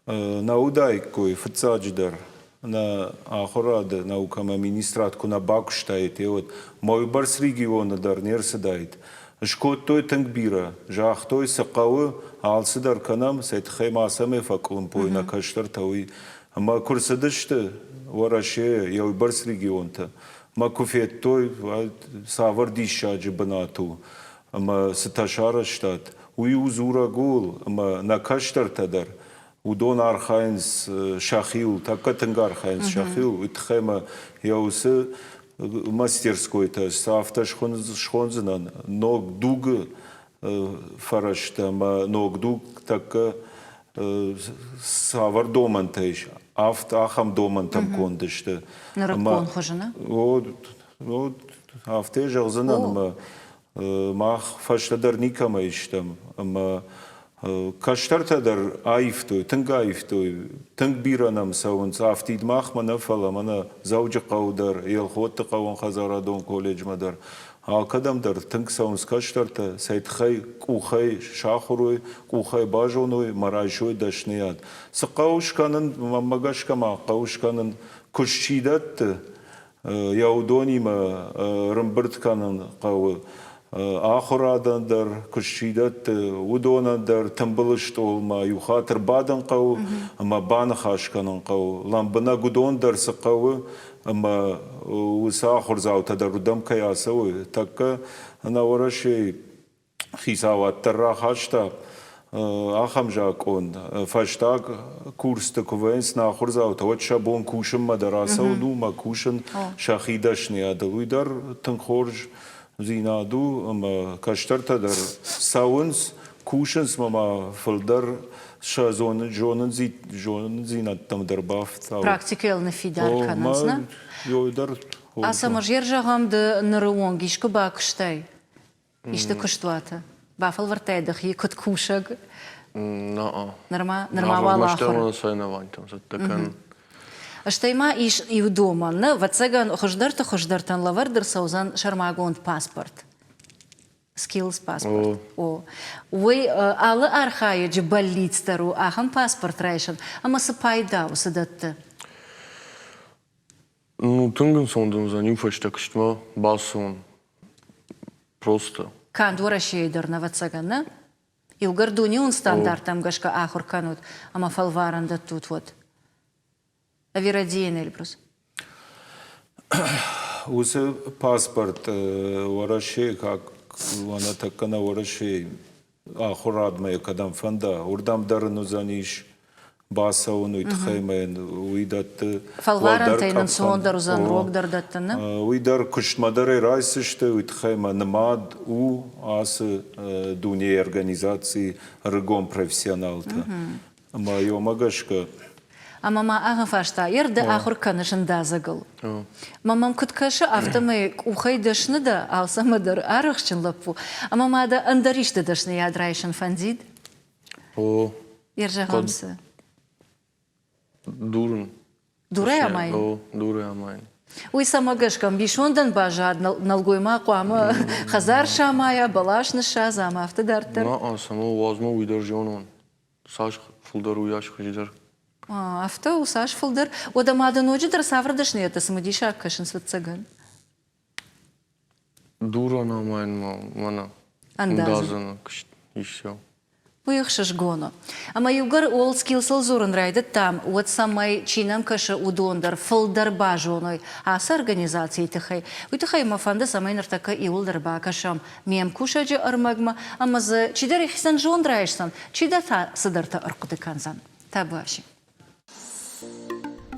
нӕ уыдаиккой, фыццаджыдӕр, нӕ ахуырады наукӕмӕ министрад куы нӕ бакуыстаид, уӕд ма уыйбӕрц регионы дӕр не рцыдаид. Скодтой тынг бирӕ, загътой, цы хъӕуы, алцыдӕр кӕнӕм, цӕй тыххӕй ма цӕмӕй фӕкъуылымпой нӕ кӕстӕртӕ, уый. Ӕмӕ куы рцыдысты Уӕрӕсейы йӕ уыйбӕрц регионтӕ, мӕ куы федтой, цавӕр диссаджы бынат у ӕмӕ цытӕ сарӕзтат, уый у дзурӕг ууыл, ӕмӕ нӕ кӕстӕртӕ дӕр уыдон архайынц сӕхиуыл, тӕккӕ тынг архайынц сӕхиуыл, уый тыххӕй ӕмӕ йӕ уыцы мастерскойтӕ ӕз афтӕ схондзынӕн, ног дугы фӕрӕзтӕ ӕмӕ ног дуг тӕккӕ цавӕр домӕнтӕ ис, афтӕ ахӕм домӕнтӕм конд сты. Нырыккон хуызы, нӕ? О, афтӕ зӕгъдзынӕн, ӕмӕ мах фӕстӕдӕр никӕмӕй стӕм, ӕмӕ. Кӕстӕртӕ дӕр аивтой, тынг аивтой, тынг бирӕ нӕм цӕуынц, афтид махмӕ нӕ, фӕлӕ мӕнӕ Дзӕуджыхъӕу дӕр, Елхотты хъӕууонхӕдзарадон колледжмӕ дӕр. Алкӕдӕм дӕр тынг цӕуынц кӕстӕртӕ, сӕ тыххӕй къухӕй сахуыр уой, къухӕй базоной мӕ райсой дӕсныйад. Цы хъӕуы скӕнын, мӕнмӕ гӕсгӕ ма хъӕуы скӕнын, куыст чи дӕтты, йӕ уыдонимӕ рымбырд кӕнын хъӕуы ахуырадӕн дӕр, куыст чи дӕтты, уыдонӕн дӕр тымбыл стъолмӕ иу хатт ӕрбадын хъӕуы ӕмӕ баныхас кӕнын хъӕуы. Лӕмбынӕг уыдон дӕр цы хъӕуы ӕмӕ уыцы ахуырдзаутӕ дӕр уыдӕм кӕй ацӕуой, тӕккӕ нӕ Уӕрӕсейы хицауад дӕр рахаста ахӕм закъон. Фӕстаг курсты куы вӕййынц нӕ ахуырдзаутӕ, уӕд сӕ бон кусынмӕ дӕр ацӕуын у ӕмӕ кусын сӕхи дӕсныйадыл. Уый дӕр тынг хорздзинад у ӕмӕ кӕстӕртӕ дӕр цӕуынц, кусынц ӕмӕ ма фылдӕр сӕ зонындзинӕдтӕм дӕр бафтауы. Практикӕйыл ныффидар кӕнынц, нӕ? Дӕр Ацӕмӕз, йе рзӕгъӕм ды ныры онг искуы бакуыстай? Исты куыстуаты? Бафӕлвӕрдтай дӕхи куыд кусӕг? Нырма, нырма уал ахуыр. Соревнованиятӕм цӕттӕ кӕнын. Стӕй ма ис иу домӕн, нӕ, ӕвӕццӕгӕн, хуыздӕрты хуыздӕртӕн лӕвӕрд ӕрцӕудзӕн сӕрмагонд паспорт. Skills паспорт. О. Уый алы архайӕджы бӕллиц дӕр у ахӕм паспорт райсын, ӕмӕ цы пайда у, цы дӕтты? Ну, тынг ӕнцон дын уыдзӕн иу фӕстӕ куыстмӕ бацӕуын. Просто. Канд Уӕрӕсейы дӕр, ӕвӕццӕгӕн, нӕ? Иугӕр дунеон стандарттӕм гӕсгӕ ахуыр кӕнут ӕмӕ фӕлварӕн дӕттут, уӕд? Ӕви рӕдийын, Эльбрус? Уыцы паспорт Уӕрӕсейы как ӕнӕ тӕккӕ нӕ Уӕрӕсейы ахуырадмӕ йӕ кӕдӕм фӕнда, уырдӕм дӕр ын уыдзӕнис бацӕуын, уый тыххӕй ма йын уый дӕтты Фӕлварӕнтӕ йын ӕнцондӕр уыдзӕн, рогдӕр дӕттын, нӕ? Уый дӕр куыстмӕ дӕр ӕй райсдзысты, уый тыххӕй ма нымад у ацы дунейы организацийы ӕрыгон профессионалтӕ. Ӕмӕ йомӕ гӕсгӕ Ӕмӕ ма ахӕм фарста, ер ды ахуыр кӕныс ӕндадзӕгыл. Мӕ мӕм куыд кӕсы, афтӕмӕй къухӕй дӕсны дӕ, алцӕмӕ дӕр арӕхстджын лӕппу. Ӕмӕ ма дӕ ӕндӕр исты дӕсныйад райсын фӕндид? О. Ер зӕгъӕм цы? Дурын. Дурӕй амайын? О, дурӕй амайын. Уый цӕмӕ гӕсгӕ ӕмбисондӕн баззад, нӕлгоймаг хъуамӕ хӕдзар самайа, бӕлас ныссадза ӕмӕ афтӕ дарддӕр? Нӕ, цӕмӕ уадзмӕ уый дӕр зонон. Цас фылдӕр, уыйас хуыздӕр. Афтӕ у, цас фылдӕр. Уӕдӕ ма дӕ ноджыдӕр цавӕр дӕсныйӕдтӕ цымыдисаг кӕсынц, ӕвӕццӕгӕн? Дурӕн амайынмӕ мӕнӕ ӕндадзӕны куыст ис. Уый ӕхсызгон у. Ӕмӕ иугӕр WorldSkills-ыл дзурын райдыдтам, уӕд цӕмӕй, чи нӕм кӕсы, уыдон дӕр фылдӕр базоной ацы организацийы тыххӕй, уый тыххӕй мӕ фӕнды, цӕмӕй ныртӕккӕ иууылдӕр бакӕсӕм ме мкусӕджы ӕрмӕгмӕ ӕмӕ дзы чидӕр йӕхицӕн зонд райсдзӕн, чидӕр та цыдӕртӕ ӕрхъуыды кӕндзӕн. Табуафси.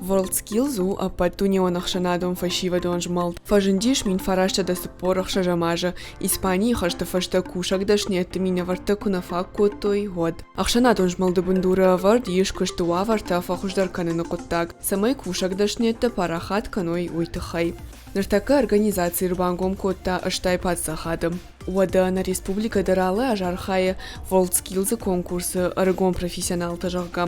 WorldSkills у ӕппӕтдунеон ӕхсӕнадон фӕсивӕдон змӕлд. Фӕзындис 1946 азы, Испанийы хӕсты фӕстӕ кусӕг дӕсныйӕдты минӕвӕрттӕ куы нӕ фаг кодтой, уӕд. Ӕхсӕнадон змӕлды бындуры ӕвӕрд ис куысты уавӕртӕ фӕхуыздӕр кӕныны хъуыддаг, цӕмӕй кусӕг дӕсныйӕдтӕ парахат кӕной, уый тыххӕй. Ныртӕккӕ организаци ӕрбангом кодта 80 паддзахады. Уӕдӕ нӕ республикӕ дӕр алы аз архайы WorldSkills-ы конкурсы ӕрыгон профессионалтӕ, зӕгъгӕ.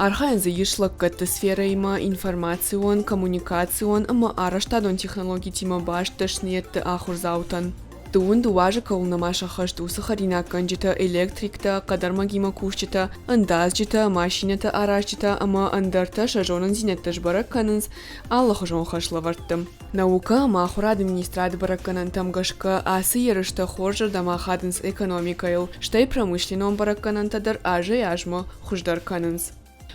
Архайӕн дзы ис лӕггӕдты сферӕимӕ, информацион, коммуникацион ӕмӕ арӕзтадон технологитимӕ баст дӕсныйӕдты ахуырдзаутӕн. Дыууын дыууӕ азы кӕуыл нӕма сӕххӕст, уыцы хӕринаггӕнджытӕ, электриктӕ, хъӕдӕрмӕгимӕ кусджытӕ, ӕндадзджытӕ, машинӕтӕ аразджытӕ ӕмӕ ӕндӕртӕ сӕ зонындзинӕдтӕ сбӕрӕг кӕнынц алыхуызон хӕслӕвӕрдты. Наукӕ ӕмӕ ахуырады министрады бӕрӕггӕнӕнтӕм гӕсгӕ ацы ерыстӕ хорзырдӕм ахадынц экономикӕйыл, стӕй промышленнон бӕрӕггӕнӕнтӕ дӕр азӕй-азмӕ хуыздӕр кӕнынц.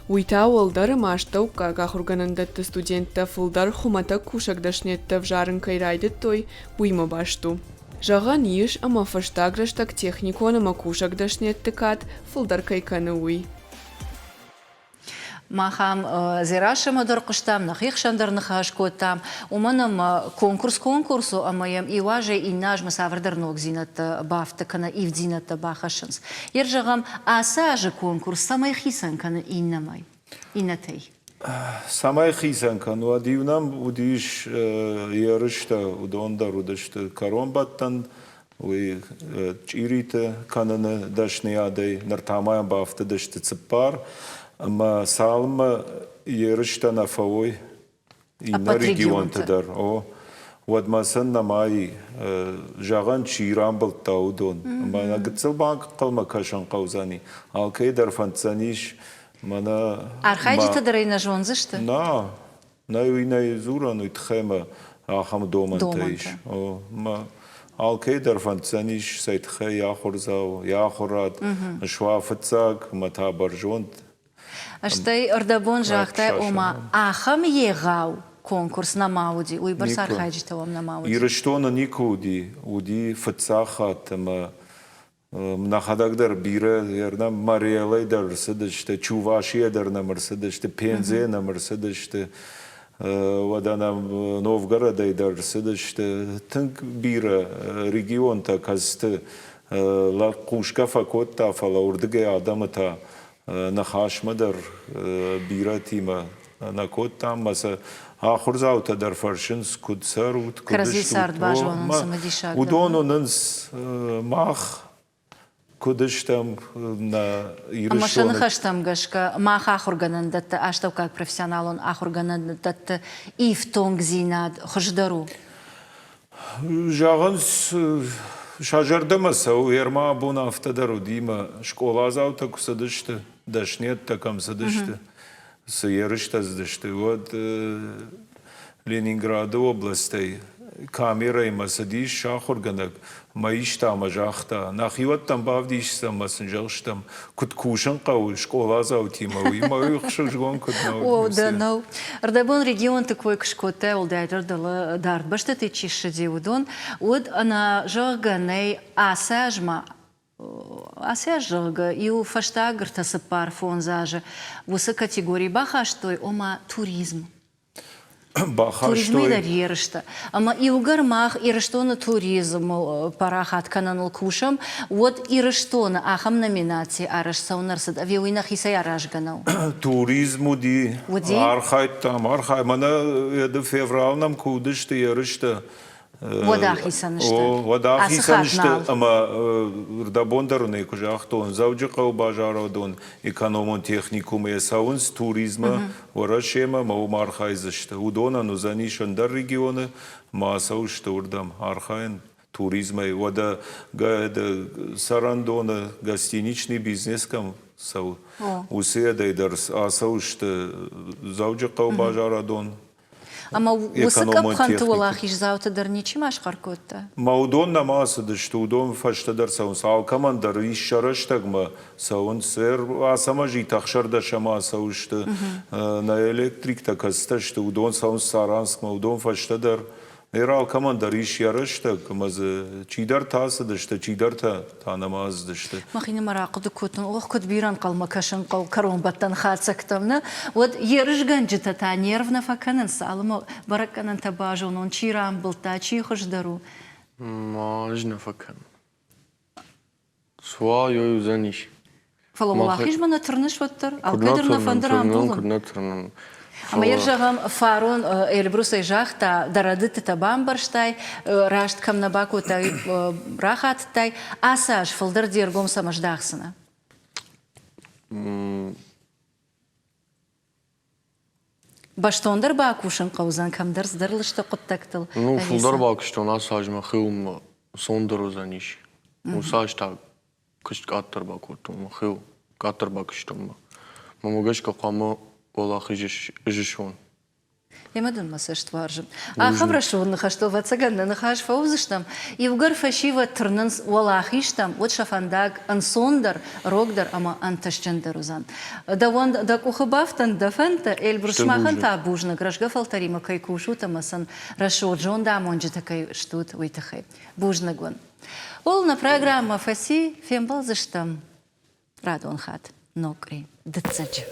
Уый та уӕлдӕр ӕмӕ астӕуккаг ахуыргӕнӕндӕтты студенттӕ фылдӕр хуымӕтӕг кусӕг дӕсныйӕдтӕ ӕвзарын кӕй райдыдтой, уыимӕ баст у. Зӕгъӕн ис, ӕмӕ фӕстаг рӕстӕг техникон ӕмӕ кусӕг дӕсныйӕдты кад фылдӕр кӕй кӕны, уый. Мах ам Дзерассӕмӕ дӕр хъуыстам, нӕхи хсӕн дӕр ныхас кодтам, уымӕн ӕмӕ конкурс конкурс у ӕмӕ йӕм иу азӕй иннӕ азмӕ цавӕрдӕр ногдзинӕдтӕ бафты кӕнӕ ивддзинӕдтӕ бахӕссынц. Йер зӕгъӕм, ацы азы конкурс цӕмӕй хицӕн кӕны иннӕмӕй, иннӕтӕй? Цӕмӕй хицӕн кӕны, уӕд-иу нӕм уыдис ерыстӕ, уыдон дӕр уыдысты кӕронбӕттӕн. Уый чъириты кӕныны дӕсныйадӕй ныр та ма йӕм бафтыдысты цыппар. Ӕмӕ цалынмӕ ерыстӕ нӕ фӕуой иннӕ регионты дӕр, о, уӕдмӕ сын нӕма и, зӕгъӕн, чи рамбылдта, уыдон. Ӕмӕ нӕ гыццыл банхъӕлмӕ кӕсын хъӕудзӕни. Алкӕй дӕр фӕнддзӕнис мӕнӕ... Архайджытӕ дӕр ӕй нӕ зондзысты? Нӕ, Нӕ, уый нӕ дзурӕн, уый тыххӕй мӕ ахӕм домӕнтӕ ис. Мӕ алкӕй дӕр фӕнддзӕнис, цӕй тыххӕй йӕ ахуырдзау, йӕ ахуырад суа фыццаг ӕмӕ та бӕрзонд. Стӕй ӕрдӕбон загътай, ома ахӕм егъау конкурс нӕма уыди, уыйбӕрц архайджытӕ уӕм нӕма уыди. Ирыстоны никуы уыди, уыди фыццаг хатт ӕмӕ Нӕхӕдӕг дӕр бирӕ нӕм Мариэлӕй дӕр ӕрцыдысты, Чувашийӕ дӕр нӕм ӕрцыдысты, Пензӕйӕ нӕм ӕрцыдысты, уӕдӕ нӕм Новгородӕй дӕр ӕрцыдысты. Тынг бирӕ регионтӕ, кӕцыты лӕг хъусгӕ фӕкодта, фӕлӕ уырдыгӕй адӕмы та ныхасмӕ дӕр бирӕтимӕ нӕ кодтам ӕмӕ сӕ ахуырдзаутӕ дӕр фӕрсынц, куыд цӕрут, куыд Кӕрӕдзи цард базонын цымыдисаг. Уыдон уынынц мах куыд стӕм нӕ Ирыстоны. Ӕмӕ сӕ ныхӕстӕм гӕсгӕ мах ахуыргӕнӕндӕтты, астӕуккаг профессионалон ахуыргӕнӕндӕтты ифтонгдзинад хуыздӕр у? Зӕгъынц, сӕ зӕрдӕмӕ цӕуы. Ерма абон афтӕ дӕр уыди, мӕ скъоладзаутӕ куы цыдысты, дӕсныйӕдтӕ кӕм цыдысты, цы ерыстӕ цыдысты, уӕд Ленинграды областӕй камерӕимӕ цыдис ахуыргӕнӕг мӕ иста ӕмӕ загъта, нӕхиуӕттӕм бавдисдзӕн ӕмӕ сын зӕгъдзыстӕм, куыд кусын хъӕуы скъоладзаутимӕ, уый мӕ ӕхсызгон куыд нӕ уыд. О, дӕ нӕу. Ӕрдӕбон регионты кой куы скодтай, уӕлдайдӕр дӕлӕ дард бӕстӕтӕй чи ссыди, уыдон, уӕд ӕнӕ зӕгъгӕ нӕй ацы азмӕ ацы аз, зӕгъгӕ, иу фӕстаг ӕртӕ-цыппар-фондз азы уыцы категори бахастой, ома туризм. Туризмӕй дӕр ерыстӕ. Ӕмӕ иугӕр мах Ирыстоны туризмыл парахат кӕныныл кусӕм, уӕд Ирыстоны ахӕм номинаци арӕзт цӕуын ӕрцыд, ӕви уый нӕхицӕй аразгӕ нӕу? Туризм уыди, уыди? Архайдтам, архай. Мӕнӕ феврал нӕм куы уыдысты ерыстӕ, Уӕд ахицӕн сты. Уӕд ахицӕн сты ӕмӕ рдӕбон дӕр уын куы загътон, Дзӕуджыхъӕуы базарадон экономон техникумӕ цӕуынц туризмы Уӕрӕсемӕ ӕмӕ уым архайдзысты. Уыдонӕн уыдзӕнис ӕндӕр регионы ӕмӕ ацӕуысты уырдӕм архайын туризмӕй. Уӕдӕ цӕрӕндоны гостиничный бизнес кӕм цӕуы, уыцы ӕдӕй дӕр ацӕуысты Дзӕуджыхъӕуы базарадон Ӕмӕ уыцы къӕпхӕнты уӕлахиздзауты дӕр ничи ма схъӕр кодта? Мӕ уыдон нӕма ацыдысты, уыдон фӕстӕдӕр цӕуынц. Алкӕмӕн дӕр ис сӕ рӕстӕгмӕ цӕуынц. Ацӕмӕзит ӕхсӕрдӕсӕмӕ ацӕуысты. Нӕ электриктӕ кӕцытӕ сты, уыдон цӕуынц Саранскмӕ, уыдон фӕстӕдӕр. Ныр алкӕмӕн дӕр ис йӕ рӕстӕг, ӕмӕ дзы чидӕртӕ ацыдысты, чидӕртӕ та нӕма ацыдысты. Мӕхинымӕр ахъуыды кодтон, ох, куыд бирӕ ӕнхъӕлмӕ кӕсын хъӕуы кӕронбӕттӕн хатдзӕгтӕм, нӕ? Уӕд ерысгӕнджытӕ та нерв нӕ фӕкӕнынц, цалынмӕ бӕрӕггӕнӕнтӕ базонон, чи рамбылдта, чи хуыздӕр у. Ма ӕз нӕ фӕкӕнын. Суа ёй уыдзӕнис. Фӕлӕ уӕлахизмӕ нӕ тырныс уӕддӕр? Алкӕдӕр нӕ фӕнды рамбулын? Куыд нӕ тырнын. Ӕмӕ йӕ зӕгъӕм, фарон Эльбрусӕй загъта, дӕ рӕдыдтытӕ бамбӕрстай, раст кӕм нӕ бакодтай, рахатыдтай. Ацы аз фылдӕр де ргом цӕмӕ здахдзынӕ? Бӕстондӕр бакусын хъӕудзӕн кӕмдӕр цыдӕр лыстӕг хъуыддӕгтыл. Ну, фылдӕр бакуыстон ацы аз мӕхиуыл цондӕр уыдзӕнис. Уыцы аз та куыст къаддӕр бакодтон мӕхиуыл, къаддӕр бакуыстон мӕ. Мӕнмӕ гӕсгӕ хъуамӕ уӕлахиз ӕз суон. Емӕ дын мӕ цӕст уарзы. Ахӕм рӕсугъд ныхӕстыл, ӕвӕццӕгӕн, нӕ ныхас фӕуыдзыстӕм. Иугӕр фӕсивӕд тырнынц уӕлахизтӕм, уӕд сӕ фӕндаг ӕнцондӕр, рогдӕр ӕмӕ ӕнтыстджындӕр уыдзӕн. Дӕуӕн дӕ къухы бафтӕн дӕ фӕндтӕ, Эльбрус, сымахӕн та бузныг, рӕзгӕ фӕлтӕримӕ кӕй кусут ӕмӕ сын рӕсугъд зондамонджытӕ кӕй стут, уый тыххӕй. Бузныг уын. Ууыл нӕ программӕ фӕци, фембӕлдзыстӕм радон хатт ног къуыри дыццӕджы.